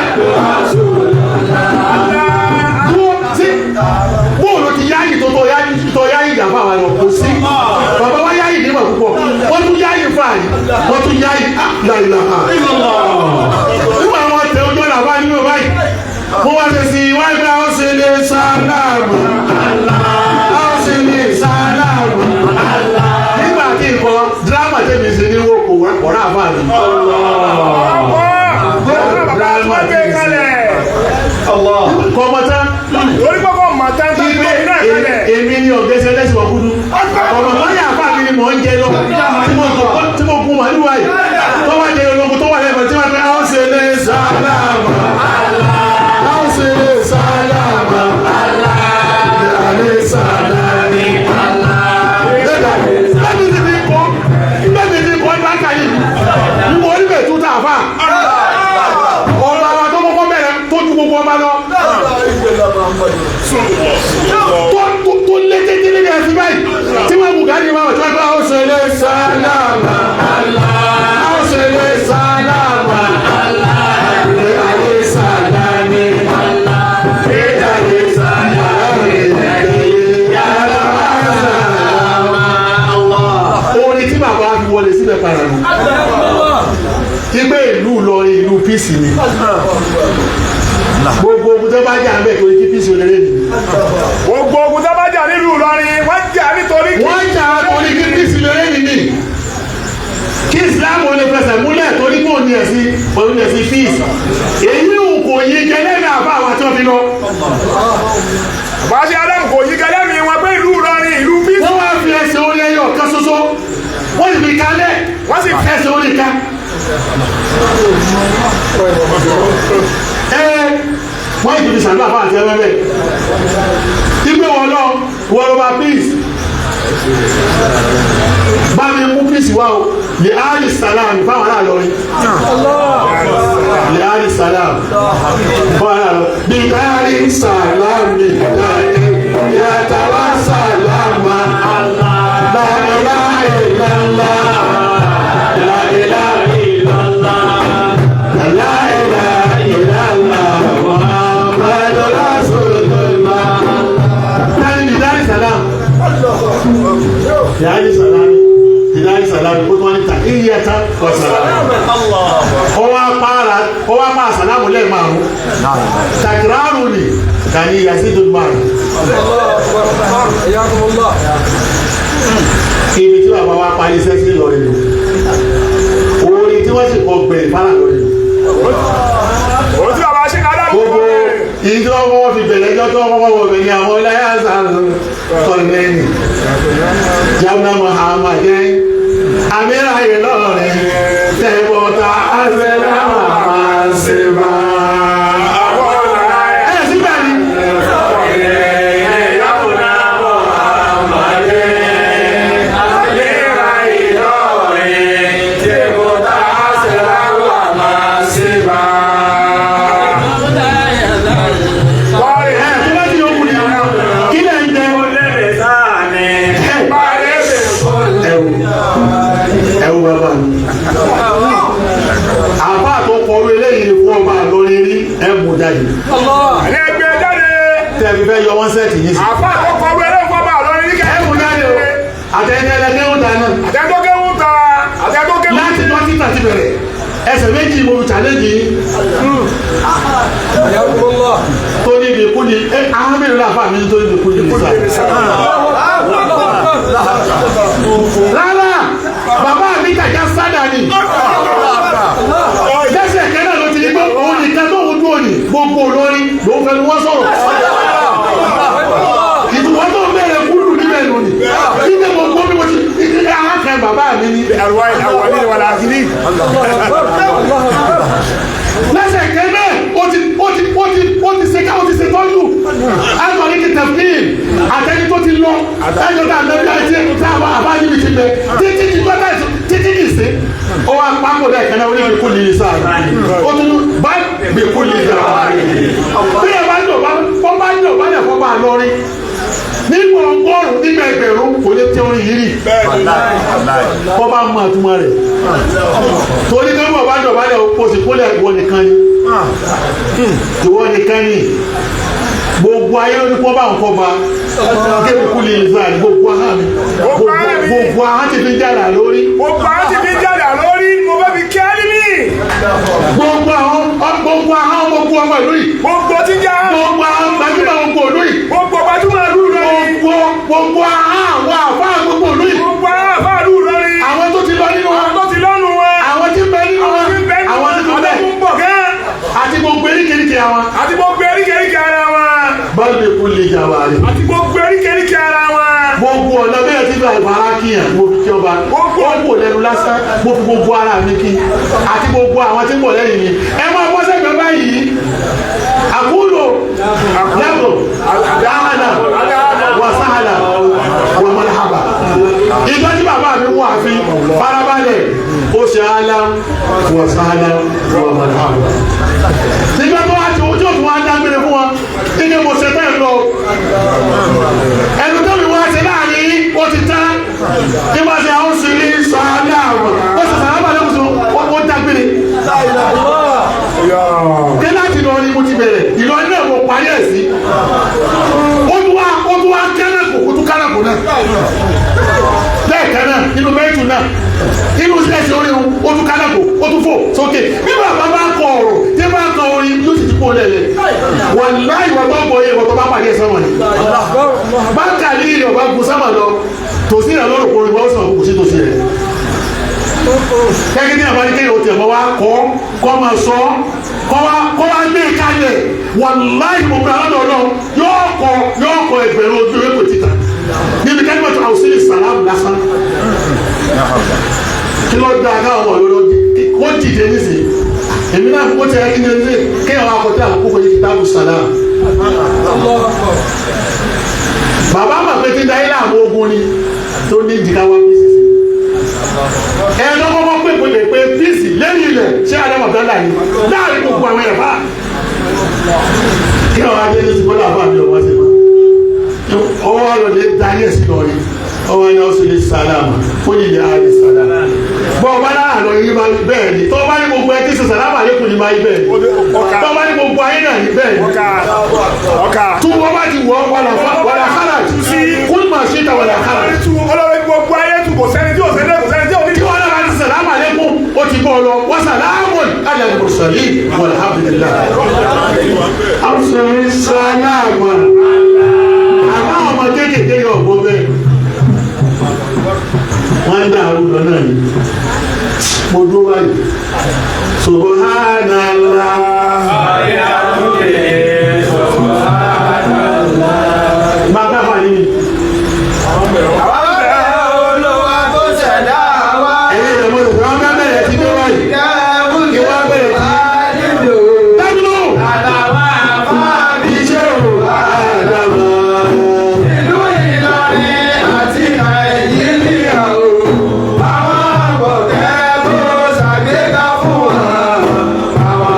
tí bóòlù ti yáyì tó yáyì tó yáyì ìjà fún àwọn ẹ̀rọ kò sí. Bàbá wa yáyì nígbà púpọ̀. Wọ́n tún yáyì fún àyè. Wọ́n tún yáyì láìláha. Nígbà wọn tẹ ojú ọ̀nà àbá nínú báyìí. Mo wá ṣe sí wáyé pé àwọn ṣe lè sálámù. Àwọn ṣe lè sálámù. Nígbà tí nǹkan dírámà tẹ̀mí ṣe ní wo kò wọ́n àbá mi. Bàbá tí wọ́n gbé kalẹ̀. Kọ̀mọ̀tán. Orí kọ́kọ́ màtá ń tán Ibe náà kalẹ̀. èmi ni ọ̀gẹ́sẹ̀ lẹ́sìn ọ̀kúdú. Ọ̀nà lọ́yà àfáà mi ni mò ń jẹ lọ. Tí mo gun màálù wáyé. Tó wá jẹ ológun tó wà lẹ́fẹ̀ẹ́ tí wọ́n fi àwọn ṣe lè sálámà. Àwọn ṣe lè sálámà. Àlè sálámì. Bẹ́ẹ̀ni ti fi kọ́ bẹ́ẹ̀ni ti kọ́ ní báńkà yìí. Ní mo rí bẹ̀ tún tà fà. Ọba wa tó kọ́kọ́ bẹ̀rẹ̀ tó ju gbogbo ọba lọ tó lé tètè lé ẹsìn báyìí tí wọ́n bùkà ní ìbáwọ̀ tí wọ́n gbọ́ àwọn ṣe lè sálámà àwọn ṣe lè sálámà ilé ayé sálámì ilé ayé sálámì yàrá sálámà. Orin tí bàbá fi wọlé síbẹ̀ padà nù. Ibẹ̀ ìlú Ìlọrin ìlú píìsì ni. Gbogbo ogun tó bá jà ń bẹ̀ torí kí píìsì olérè nìyí. Gbogbo ogun tó bá jà nílùú Ìlọrin, wọ́n jà nítorí kí. Wọ́n jà torí kí kristi lè rẹ́yìn ní kí islam ò lè fẹsẹ̀ múlẹ̀ torí kò ní ẹ̀sìn òun ní ẹ̀sìn fees èyí ò kò yí jẹ lẹ́nu àbá àwọn tí wọ́n fi lọ. Bàbá ṣe Ádámù kò yí gẹlẹ́mì wọn pé ìlú Ìlọrin ìlú bí. Wọ́n wá fi ẹsẹ̀ orí ẹyọ kan ṣoṣo wọ́n sì fi kalẹ̀ Wọ́n sì fi ẹsẹ̀ orí ká. Ẹ wọ́n yìí fi sàdúrà fún àti ẹgbẹ́ bẹ́ẹ̀ ìgbé wọn lọ wọ́n lọ bá peace bá mi mú peace wá o lè áàlì sàlám fáwọn aláàlọ́rin lè áàlì sàlám fáwọn aláàlọ́ bí áàlì sàlám mi yàtàwá sàlámà la ilaha illallah la ilaha illallah la ilaha illallah Muhammadur Rasulullah. Tani salam. Yàrá salami. Yàrá salami. Ó tún wá ní ta iye ta kọ salami. Ó wá pa sàlámù lẹ́ẹ̀márùn. Takiraru ni kàní yasidun márùn. Ibi tí bàbá wa parí iṣẹ́ sí Ìlọrin nù. Orin tí wọ́n sì kọ gbẹ̀yìn fara lọ́rin nù. Òun tí bàbá ṣe Ádámù Gbogbo ìjọ wọn fi bẹ̀rẹ̀ ẹjọ́ tó wọ́n wọ́n bẹ̀ ní àwọn ọláyàsá kọ̀ọ̀lẹ́yìn jamna muhammadin amira Ìlọrin tẹ̀bọ̀tà azẹ́láwà máa ṣe bá. Ẹ síbẹ̀ ni. bàbá mi. Àbá tó kọrú eléyìí fún ọba lórí rí ẹ mú jáde. Ní ẹgbẹ́ jáde. Tẹ̀bí fẹ́ yọ wọ́n sẹ́ẹ̀tì yìí sí. Àfa àkọ́kọ́ wẹ́rẹ́ fún ọba lórí rí. Ẹ mú jáde o. Àtẹ̀yìn ẹlẹ́gbẹ̀rún ta náà. Àtẹ̀tókéwù ta. Àtẹ̀tókéwù. Láti lọ títà ti bẹ̀rẹ̀. Ẹsẹ̀ méjì mo fi challenge yìí. Tó ní ibi kú ni ẹ àwọn mélòó láfa mi tó ní ibi kú ni nìsa. Rárá, bàbá mi kàjá sádà ni. Lẹ́sẹ̀ kẹ́nà ló ti ní pé òun nìkan tó ń dúró ní gbogbo olórin ló ń fẹnu wọ́n sọ̀rọ̀. Ìtumọ̀ tó ń bẹ̀rẹ̀ kúrú níbẹ̀ nù ni. Níbẹ̀ gbogbo bí mo ti ní arákùnrin bàbá mi ni. Lẹ́sẹ̀ kẹ́nà ó ti ṣe ká ó ti ṣe tọ́jú. Àtọ̀rí ti tẹ̀fín àtẹni tó ti lọ ẹjọ́ tá a lọ bí àti tá a bá àbájú mi ti bẹ títí di gbọ́dọ̀ títí di sí. Ó wá pákó dẹ̀ kẹ́nà orí mi kú ní sáà. Ó tún bá mi kú ní sáà. Bí ẹ bá yọ̀ bá bọ́ bá yọ̀ bá yẹ̀ fọ́ bá a lọ rí. Nígbà ọgọ́rùn-ún nígbà ẹgbẹ̀rún kò lè tẹ orin yìí rí. Kọ́ bá mọ àtúmọ̀ rẹ̀. Torí pé bọ̀ bá dọ̀bálẹ̀ o sì kúnlẹ̀ ìwọ nìkan ni. Ìwọ nìkan ni. Gbogbo ayé ló ní kọ́ bá ń kọ́ ba. Kébù kú lè zà ní gbogbo ahọ́n mi. Gbogbo ahọ́n ti fi jára lórí. Gbogbo ahọ́n ti fi jára lórí. Mo fẹ́ fi kí á níbí. Gbogbo ahọ́n gbogbo ahọ́n gbogbo ọmọ ìlú yìí. Gbogbo ti já. Gbogbo ahọ́n gbajúmọ̀ gbogbo ìlú yìí. Gbogbo gbajúmọ̀ ìlú lórí. Gbogbo ahọ́n àwọn àfáà gbogbo ìlú yìí. Gbogbo ahọ́n àfáà ìlú lórí. Àwọn tó ti lọ nínú wọn. Àwọn tó ti lọ́nu wọn. Àwọn tí ń bẹ nínú wọn. Àwọn tí ń bẹ nínú Àwọn tí ń bẹ. Àwọn tó ń bọ̀ gán. Àti gbogbo eríkèéríkèé àwọn. Àti gbogbo eríkèéríkèé ara wọn. Báwo kú lè jà wà rí. Àti gbogbo eríkèéríkèé ara wọn. Gbogbo ọ̀nà bẹ́ẹ̀ tí bá ìbára kíyàn mo fi kí ọba. Gbogbo- Ó kò lẹ́nu lásán mo fi gbogbo ara mi kí. Àti gbogbo àwọn tí ń bọ̀ lẹ́yìn mi. Ẹ máa bọ́ sẹ́gbẹ̀ẹ́ báyìí. Àkúlò yàgò dáhànà wàsáhànà wàmọ́láhàbà. Ìjọ tí bàbá mi wà fi farabalẹ̀ ó ṣe àlá wàsáhànà wàmọ́láhàbà. Nígbà tó wá ti ojú òtún wá dágbére fún wọn, ilé mo ṣe tẹ́ lọ. Ẹnu tó mi wá ṣe láàrin yín, ó ti tán. Nígbà tí a ó sì rí sàálà àwọn, ó sì sàlámà lẹ́kùn ó dágbére. Dé láti lọ ni mo ti bẹ̀rẹ̀, Ìlọrin náà mo parí ẹ̀ sí. Ó tún wá kánàkò, ó tún kánàkò náà. Lẹ́ẹ̀kan náà, inú mẹ́tù náà, inú ẹsẹ̀ orí wọn, ó tún kánàkò, ó tún fò sókè. Bí bàbá bá kọ ọ̀rọ̀, tí bá kọ orin, yóò sì ti kó lẹ̀lẹ̀. Wàláhì ìwọ tó ń bọ̀ yé, ìwọ tó bá pàdé ẹ̀sán wọ̀nyí. Báńkà ní ilẹ̀ ọba gun sábà lọ, tòsí rẹ̀ lọ́rùn kò rí wọ́n sàn kò sí tòsí rẹ̀. Kẹ́kẹ́ ní àbáyé kéèyàn ó tiẹ̀ mọ́ wá kọ́ kọ́ máa sọ kọ́ wá gbé kalẹ̀. Wàláhì gbogbo alọ́dọ̀ náà yóò kọ ẹgbẹ̀rún ojú ewé kò títà. Níbi kẹ́kẹ́ tó àwòsí ní sàlámù lásán. Kí ló dáa káwọn ọmọ ìlú kó dìde nísìnyí? Èmi náà kó tẹ kí ni ẹni kéèyàn wá kọjá àkókò yìí kìtàbù sàlámù. Bàbá mà pé tí ń darí láàmú ogun ni tó ní ìdíkà wá píìsì sí. Ẹ lọ́kọ́kọ́ pé pé pé píìsì lẹ́yìn ilẹ̀ ṣé Adam Abdallah ni láàrin gbogbo àwọn ẹ̀fà. Kí ọ̀rọ̀ ajé ní ti bọ́lá àbá mi ọ̀wá sí ma. Ọwọ́ ọ̀rọ̀ lè darí ẹ̀ sí lọ́rin. Ọwọ́ ẹni ọ̀sẹ̀ lè sàlámù fún ìyá rẹ̀ sàlámù. Bọ́ ọba náà lọ yí máa bẹ́ẹ̀ ni. Tọ́ bá ní gbogbo ẹ tí ṣe sàlámù àlékún ni máa yí bẹ́ẹ̀ ni. Tọ́ bá ní gbogbo ayé náà ní bẹ́ẹ̀ ni. Ọkà. Tí wọ́n bá ti wọ̀ wàlà kárà kúlù máa ṣe ta wàlà kárà. Ọlọ́run gbogbo ayé tù kò sẹ́ni tí ò sẹ́ni kò sẹ́ni tí ò ní. Tí wọ́n náà bá ti sàlámù àlékún ó ti bọ́ ọ lọ wọ́n sàlámù alal mursalin walhamdulillah. Àwùsọ̀rọ̀ sàlámù àmọ́ ọmọ kéékèèké yóò gbọ́ bẹ́ẹ̀. Wọ́n ń dàrú lọ náà ni. Mo dúró báyìí. Subhanallah. Bàbá wà nínú. Olúwa tó ṣẹ̀dá wa. Ẹ̀yin ìrẹ̀mọ́ ìrẹ̀mọ́ wọn bá bẹ̀rẹ̀ sí dé báyìí. Ìwà bẹ̀rẹ̀ sí. Dájú. Àtàwọn àfáà mi. Iṣẹ́ òun àdàmà. Ìlú Ìlọrin àti Nàìjíríà o. Àwọn àbọ̀kẹ́ kó ṣàgbéga fún wọn. Àwọn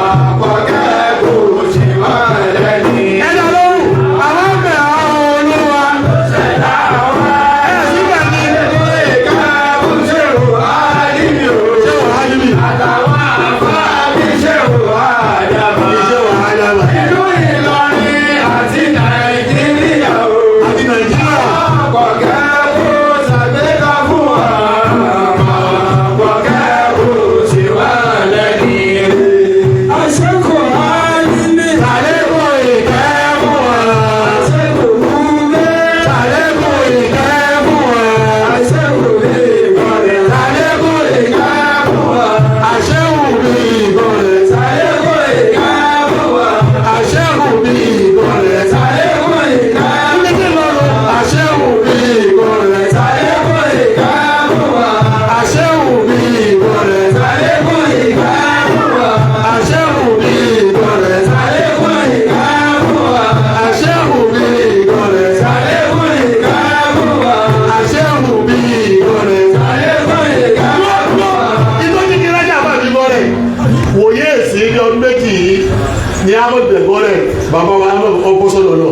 Ní Ahmed Bẹ̀gọ́rẹ̀, bàbá wa Ahmed ọkọ̀ sọ́dọ̀ náà,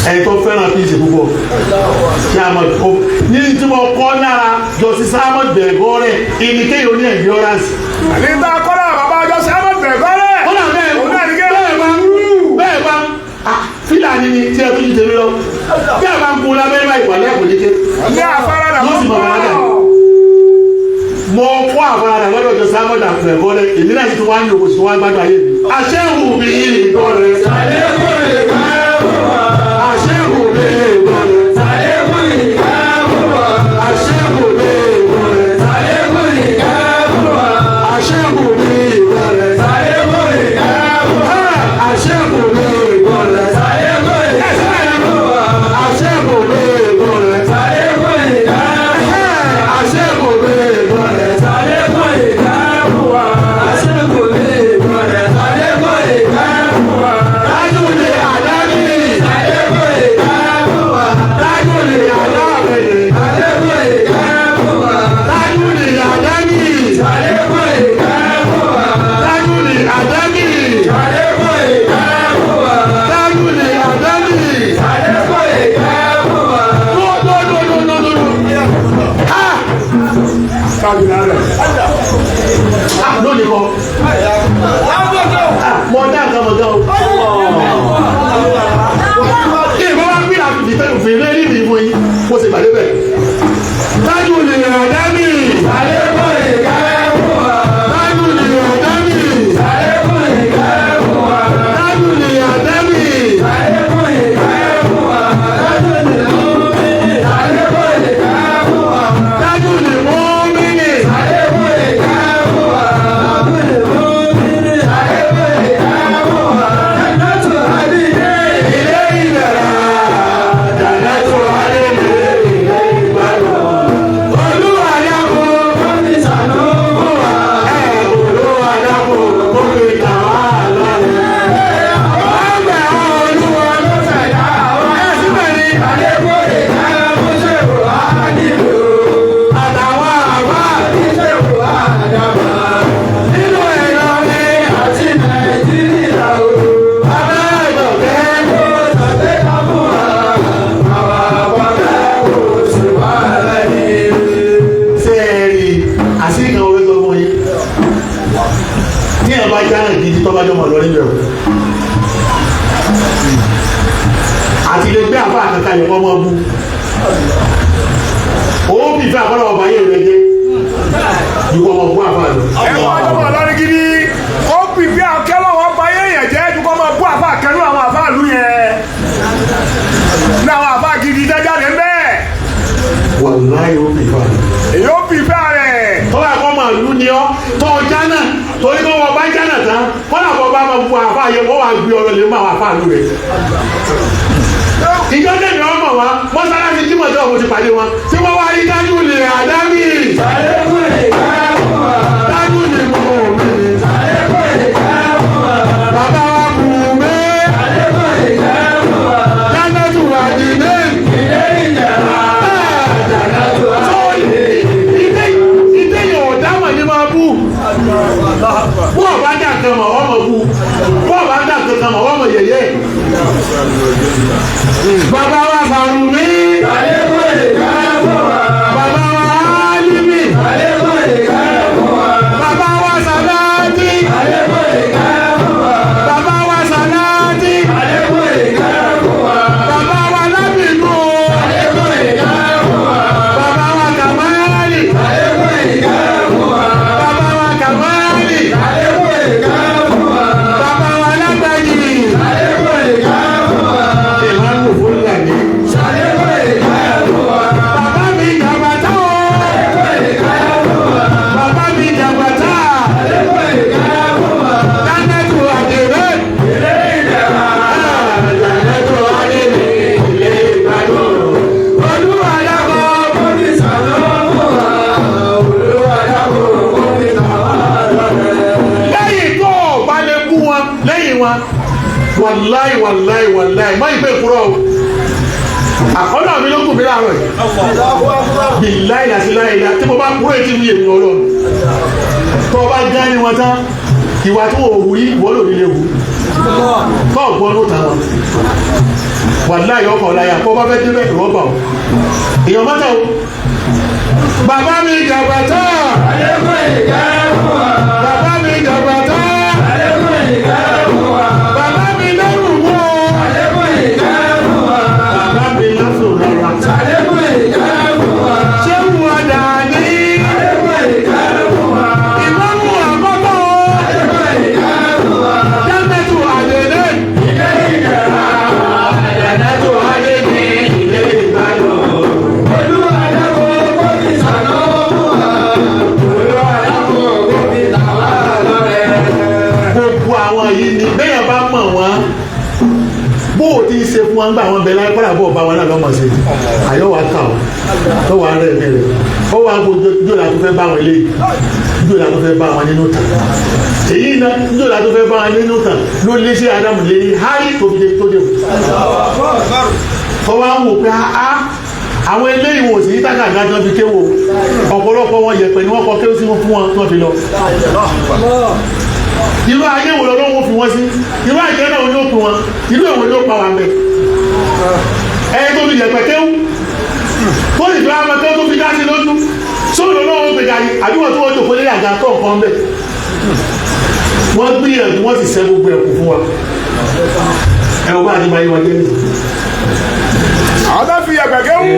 ẹni tó fẹ́ràn peace púpọ̀ kí a máa kó ní tí mo kọ́ lára Justice Ahmed Bẹ̀gọ́rẹ̀, ìníkéyìí oní endurance. Àní tá a kọ́ lára bàbá Justice Ahmed Bẹ̀gọ́rẹ̀. Kọ́lá bẹ́ẹ̀. Òun náà ní kí bẹ́ẹ̀ bá bẹ́ẹ̀ bá ah, fílàní ni tí ẹ tó ju tèmi lọ, bẹ́ẹ̀ bá ń kun lábẹ́rẹ́ báyìí, wà lẹ́kùn ní ké. Ní àfaradà. Yóò sì mọ̀ faradà. Mo kó àfaradà lọ́dọ̀ Justice Ahmed Bẹ̀gọ́rẹ̀, èmi náà sì tún wá ń lò kò sì tún wá ń gbádùn ayé mi. Àṣẹ́hùn mi ìgbọ́rẹ̀. Àṣẹ́hùn mi ìgbọ́rẹ̀. Àṣẹ́hùn mi ìgbọ́rẹ̀. Àṣẹ́hùn mi ìgbọ́rẹ̀. Àṣẹ́hùn mi ìgbọ́rẹ̀. Àṣẹ́hùn mi ìgbọ́rẹ̀. Àṣẹ́hùn mi ìgbọ́rẹ̀. Àṣẹ́hùn mi ìgbọ́rẹ̀. Tájúlé àdámì. Tájúlé àdámì. Tájúlé àdámì. Tájúlé àdámì. Tájúlé àdámì. No, no, no, no, no, no, no. Ah! Ah, lónìí kọ́. Ah, mo dá nǹkan mọ̀ gan o. Kí ìbọn wá gbé àfìfẹ́ òfin lé níbi ìfún yín, mo sì gbàdé bẹ̀. Tájúlé àdámì. Tájúlé àdámì. Tájúlé àdámì. Tájúlé mọ́mìnì. Ilé ìdára, dàda tó wálé ní ilé ìgbàlọ́. Olúwa dákun, ẹ̀ Olúwa dákun, kó fi tà wá lọ́rẹ. Ọgbà Olúwa ló ṣẹ̀dá ẹ̀ síbẹ̀ ni àtàwọn àbá nínú ẹ̀rọ ní adájọ́kẹ́. Ṣé ẹ rí àṣírí kan orí sọ fún yín? Tí ẹ bá jáde gidi, tó bá jọmọ lọ níbẹ̀ o, àti lè gbé àbá àkàkà yẹn kọ́ mọ́ bú owó bíi fún àkọ́lọ́ ọba yẹn rẹ jẹ́ ju kọ́ mọ́ bú àbá lọ. Ẹ̀wọ̀n ọjọ́mọ̀ ọlọ́rin gidi ó bì bí akẹ́lọ́wọ́ bá yéèyàn jẹ́ ju kọ́ máa bú àfa kẹnu àwọn àfa ìlú yẹn ní àwọn àfa gidi jájáde ń bẹ́ẹ̀. Wàláyé, ó bì fún àná. Èyí ó bì fẹ́ rẹ̀. Tọ́lá kọ́ máa lú ni ọ́ tọ́ jánà, torí kọ́ wọ́n bá jánà tán, kọ́lá kọ́ bá máa bu àfa yẹn, wọ́n wá gbé ọ̀rọ̀ lè mú àwọn àfa lù rẹ̀. Ìjọ tẹ̀mí ọmọ wa mọ́sálásí jímọ̀ tí wọ́n ti pàdé wọn tí wọ́n wá rí dájú lè àdámì. Dájú lè mọ̀ mí. Bàbá wa kù mí. Dáná tù wá dìde. Ìdé yóò dámọ̀ ní máa bú. Bọ́ọ̀ bá dà kan mọ̀, ọmọ bú. Bọ́ọ̀ bá dà kan mọ̀, ọmọ yẹ̀yẹ́. Bàbá wa Sàrùmí. Bàbá wa Álímì. Bàbá wa Sàláàtì. Bàbá wa Sàláàtì. Bàbá wa Lábìnú. Bàbá wa Kàmáàlì. Bàbá wa Kàmáàlì. Bàbá wa Lágbàjì. Ìmáàmù Fúlàní. Bàbá mi jàbàtà o. Bàbá mi jàbàtà. Dánẹ́tù àdèrè. Dánẹ́tù àdèrè ilé ìgbàdùn. Olúwa dákun. Lẹ́yìn tó o bá lè bú wọn lẹ́yìn wọn, wàláì wàláì wàláì, má ìpè kúrò o. Àkọ́nà mi ló kù mí láàárọ̀ yìí. Bìláì àti láìlá tí mo bá kúrò, etí mi èmi ọlọ́run. Tó o bá já ní wọn tán, Ìwà tí wọ́n wù rí wọ́n lò nílé wù tó ọ̀gbọ́n ló tàn wọn. Wàláhì, ọkọ̀ láyà kó bá fẹ́ débẹ̀ rọ́bà o, èèyàn mọ́tò o. Bàbá mi jàbàtà, bàbá mi jàbàtà, bàbá mi lẹ́rù wọ́, bàbá mi lọ́sùn rárá. Ṣé wọ́n dà ní ìmọ̀mù àkọ́kọ́ Jannatu Adnin? Jannatu Adnin, ilé ìgbàlọ́. Olúwa dákun kó fi ṣàánú fún wa. Olúwa dákun kó fi tà wá lọ́rẹ. Gbogbo àwọn yìí ni bẹ́ẹ̀ bá mọ̀ wọ́n, bó o ti ṣe fún wọn gbà wọn bẹ láyé, kọ́lá bó o bá wọn náà lọ́mọ ṣe àyọ̀ wá kà ó tó wàá rẹ̀ mí rẹ̀ ó wàá gbogbo jòlá tó fẹ́ bá wọn léyìí, jòlá tó fẹ́ bá wọn nínú tàn èyí náà, jòlá tó fẹ́ bá wọn nínú tàn ló lé sí Ádámù lé ní hárí tó fi dé tó dé kọ́ wá ń wò pé á àwọn eléyìí wò sí tákàdá tó fi kéwò. Ọ̀pọ̀lọpọ̀ wọn yẹ̀pẹ̀ ni wọ́n kọ kéwò sí fún wọn tó fi lọ. Irú ayé wo lọ́wọ́ fi wọ́n sí? Irú àjẹ́ náà ló pin wọn? Irú èwo ló pa wà mẹ́? Ẹni tó fi yẹ̀pẹ̀ kéwú, tó sì fi àwọn kéwú, tó fi dá sí lójú sóòlù lọ́wọ́ gbèjà ni, àbí wọ́n tó wọ́n jòkó lórí àga tó nǹkan bẹ̀? Wọ́n gbìyànjú, wọ́n sì sẹ́ gbogbo ẹ̀kú fún wa. Ẹ wọ́n bá àti báyìí wọ́n jẹ́ nìyí. Àwọn tó fi ẹgbẹ̀gẹ́ wú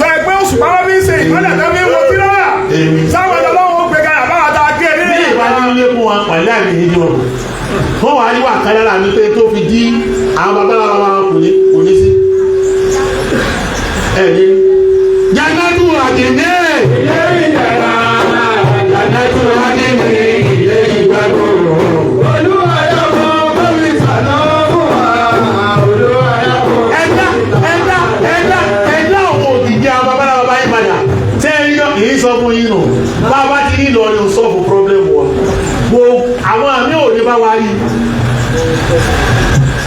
tó ẹgbẹ́ oṣù bá wọn fi ń ṣe ìmọ̀lẹ̀ tó fi ń wo tíra Èmi. sáwọn ọlọ́wọ́ gbé kalẹ̀ báwa tá a gé Bí ní. ìbá ní ilé fún wa pẹ̀lú àmì ìdí ọ̀rọ̀, wọ́n wà á yíwà kálára mi pé tó fi dí àwọn babaláwa wa kò ní sí. Ẹ ní Jannatu Adnin, Jannatu Adnin, ilé ìgbàgbọ́. Olúwa dákun kó fi ṣàánú fún wa. Olúwa dákun. Ẹ̀dá ẹ̀dá ẹ̀dá ẹ̀dá òun òdìdí àwọn babaláwa bá yín padà tẹ́ ẹ yọ kì í sọ fún yín nù. Bá a bá ti ní Ìlọrin solve problem wa, gbogbo àwọn àmì ò ní bá wa rí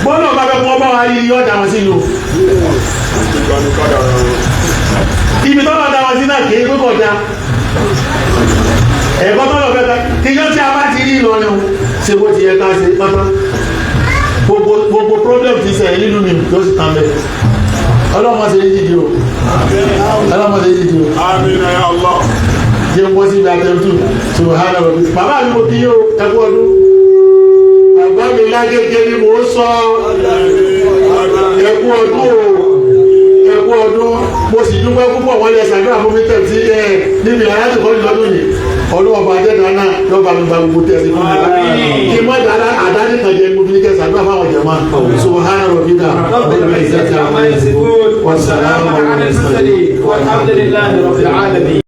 gbọ́dọ̀ bá fẹ́ kó bá wa rí yọ̀ dá wọn sí yìí o. Ibi tọ́lọ̀ dá wọn sí náà kì í pé kọjá ẹ̀kọ́ tọ́lọ̀ fẹ́ ká kíjọ́ tí a bá ti rí Ìlọrin o ṣe bó ti yẹ ká ṣe pátá, gbogbo gbogbo problem ti ṣẹlẹ̀ nínú mi yóò sì tán bẹ́ẹ̀. Ọlọ́mọ ṣe yí dìde o, ọlọ́mọ ṣe yí dìde o. Àmín ya Allah. Jẹ́ wọ́n sí ibi àtẹ̀tù. Subhana rabbi. Bàbá mi, mo kí yóò ẹkú ọdún. Bàbá mi lágége ni mò ń sọ, ẹkú ọdún o, ẹkú ọdún. Mo sì dúpẹ́ púpọ̀. Wọ́n lè ṣàdúrà fún mi tẹ̀ sí ẹ níbi aláàtì kọ́ni lọ́dún yìí. Ọlọ́wọ́ bá jẹ́ dáná lọ́ba mi gba gbogbo tẹ̀sí fún mi kí n má dáná àdáni kan jẹ́. Mo fi ní kẹ́ ṣàdúrà fáwọn jẹ̀mọ́. Subhana rabbika رب العزة عما يصفون wa salamun على المرسلين والحمد لله رب العالمين.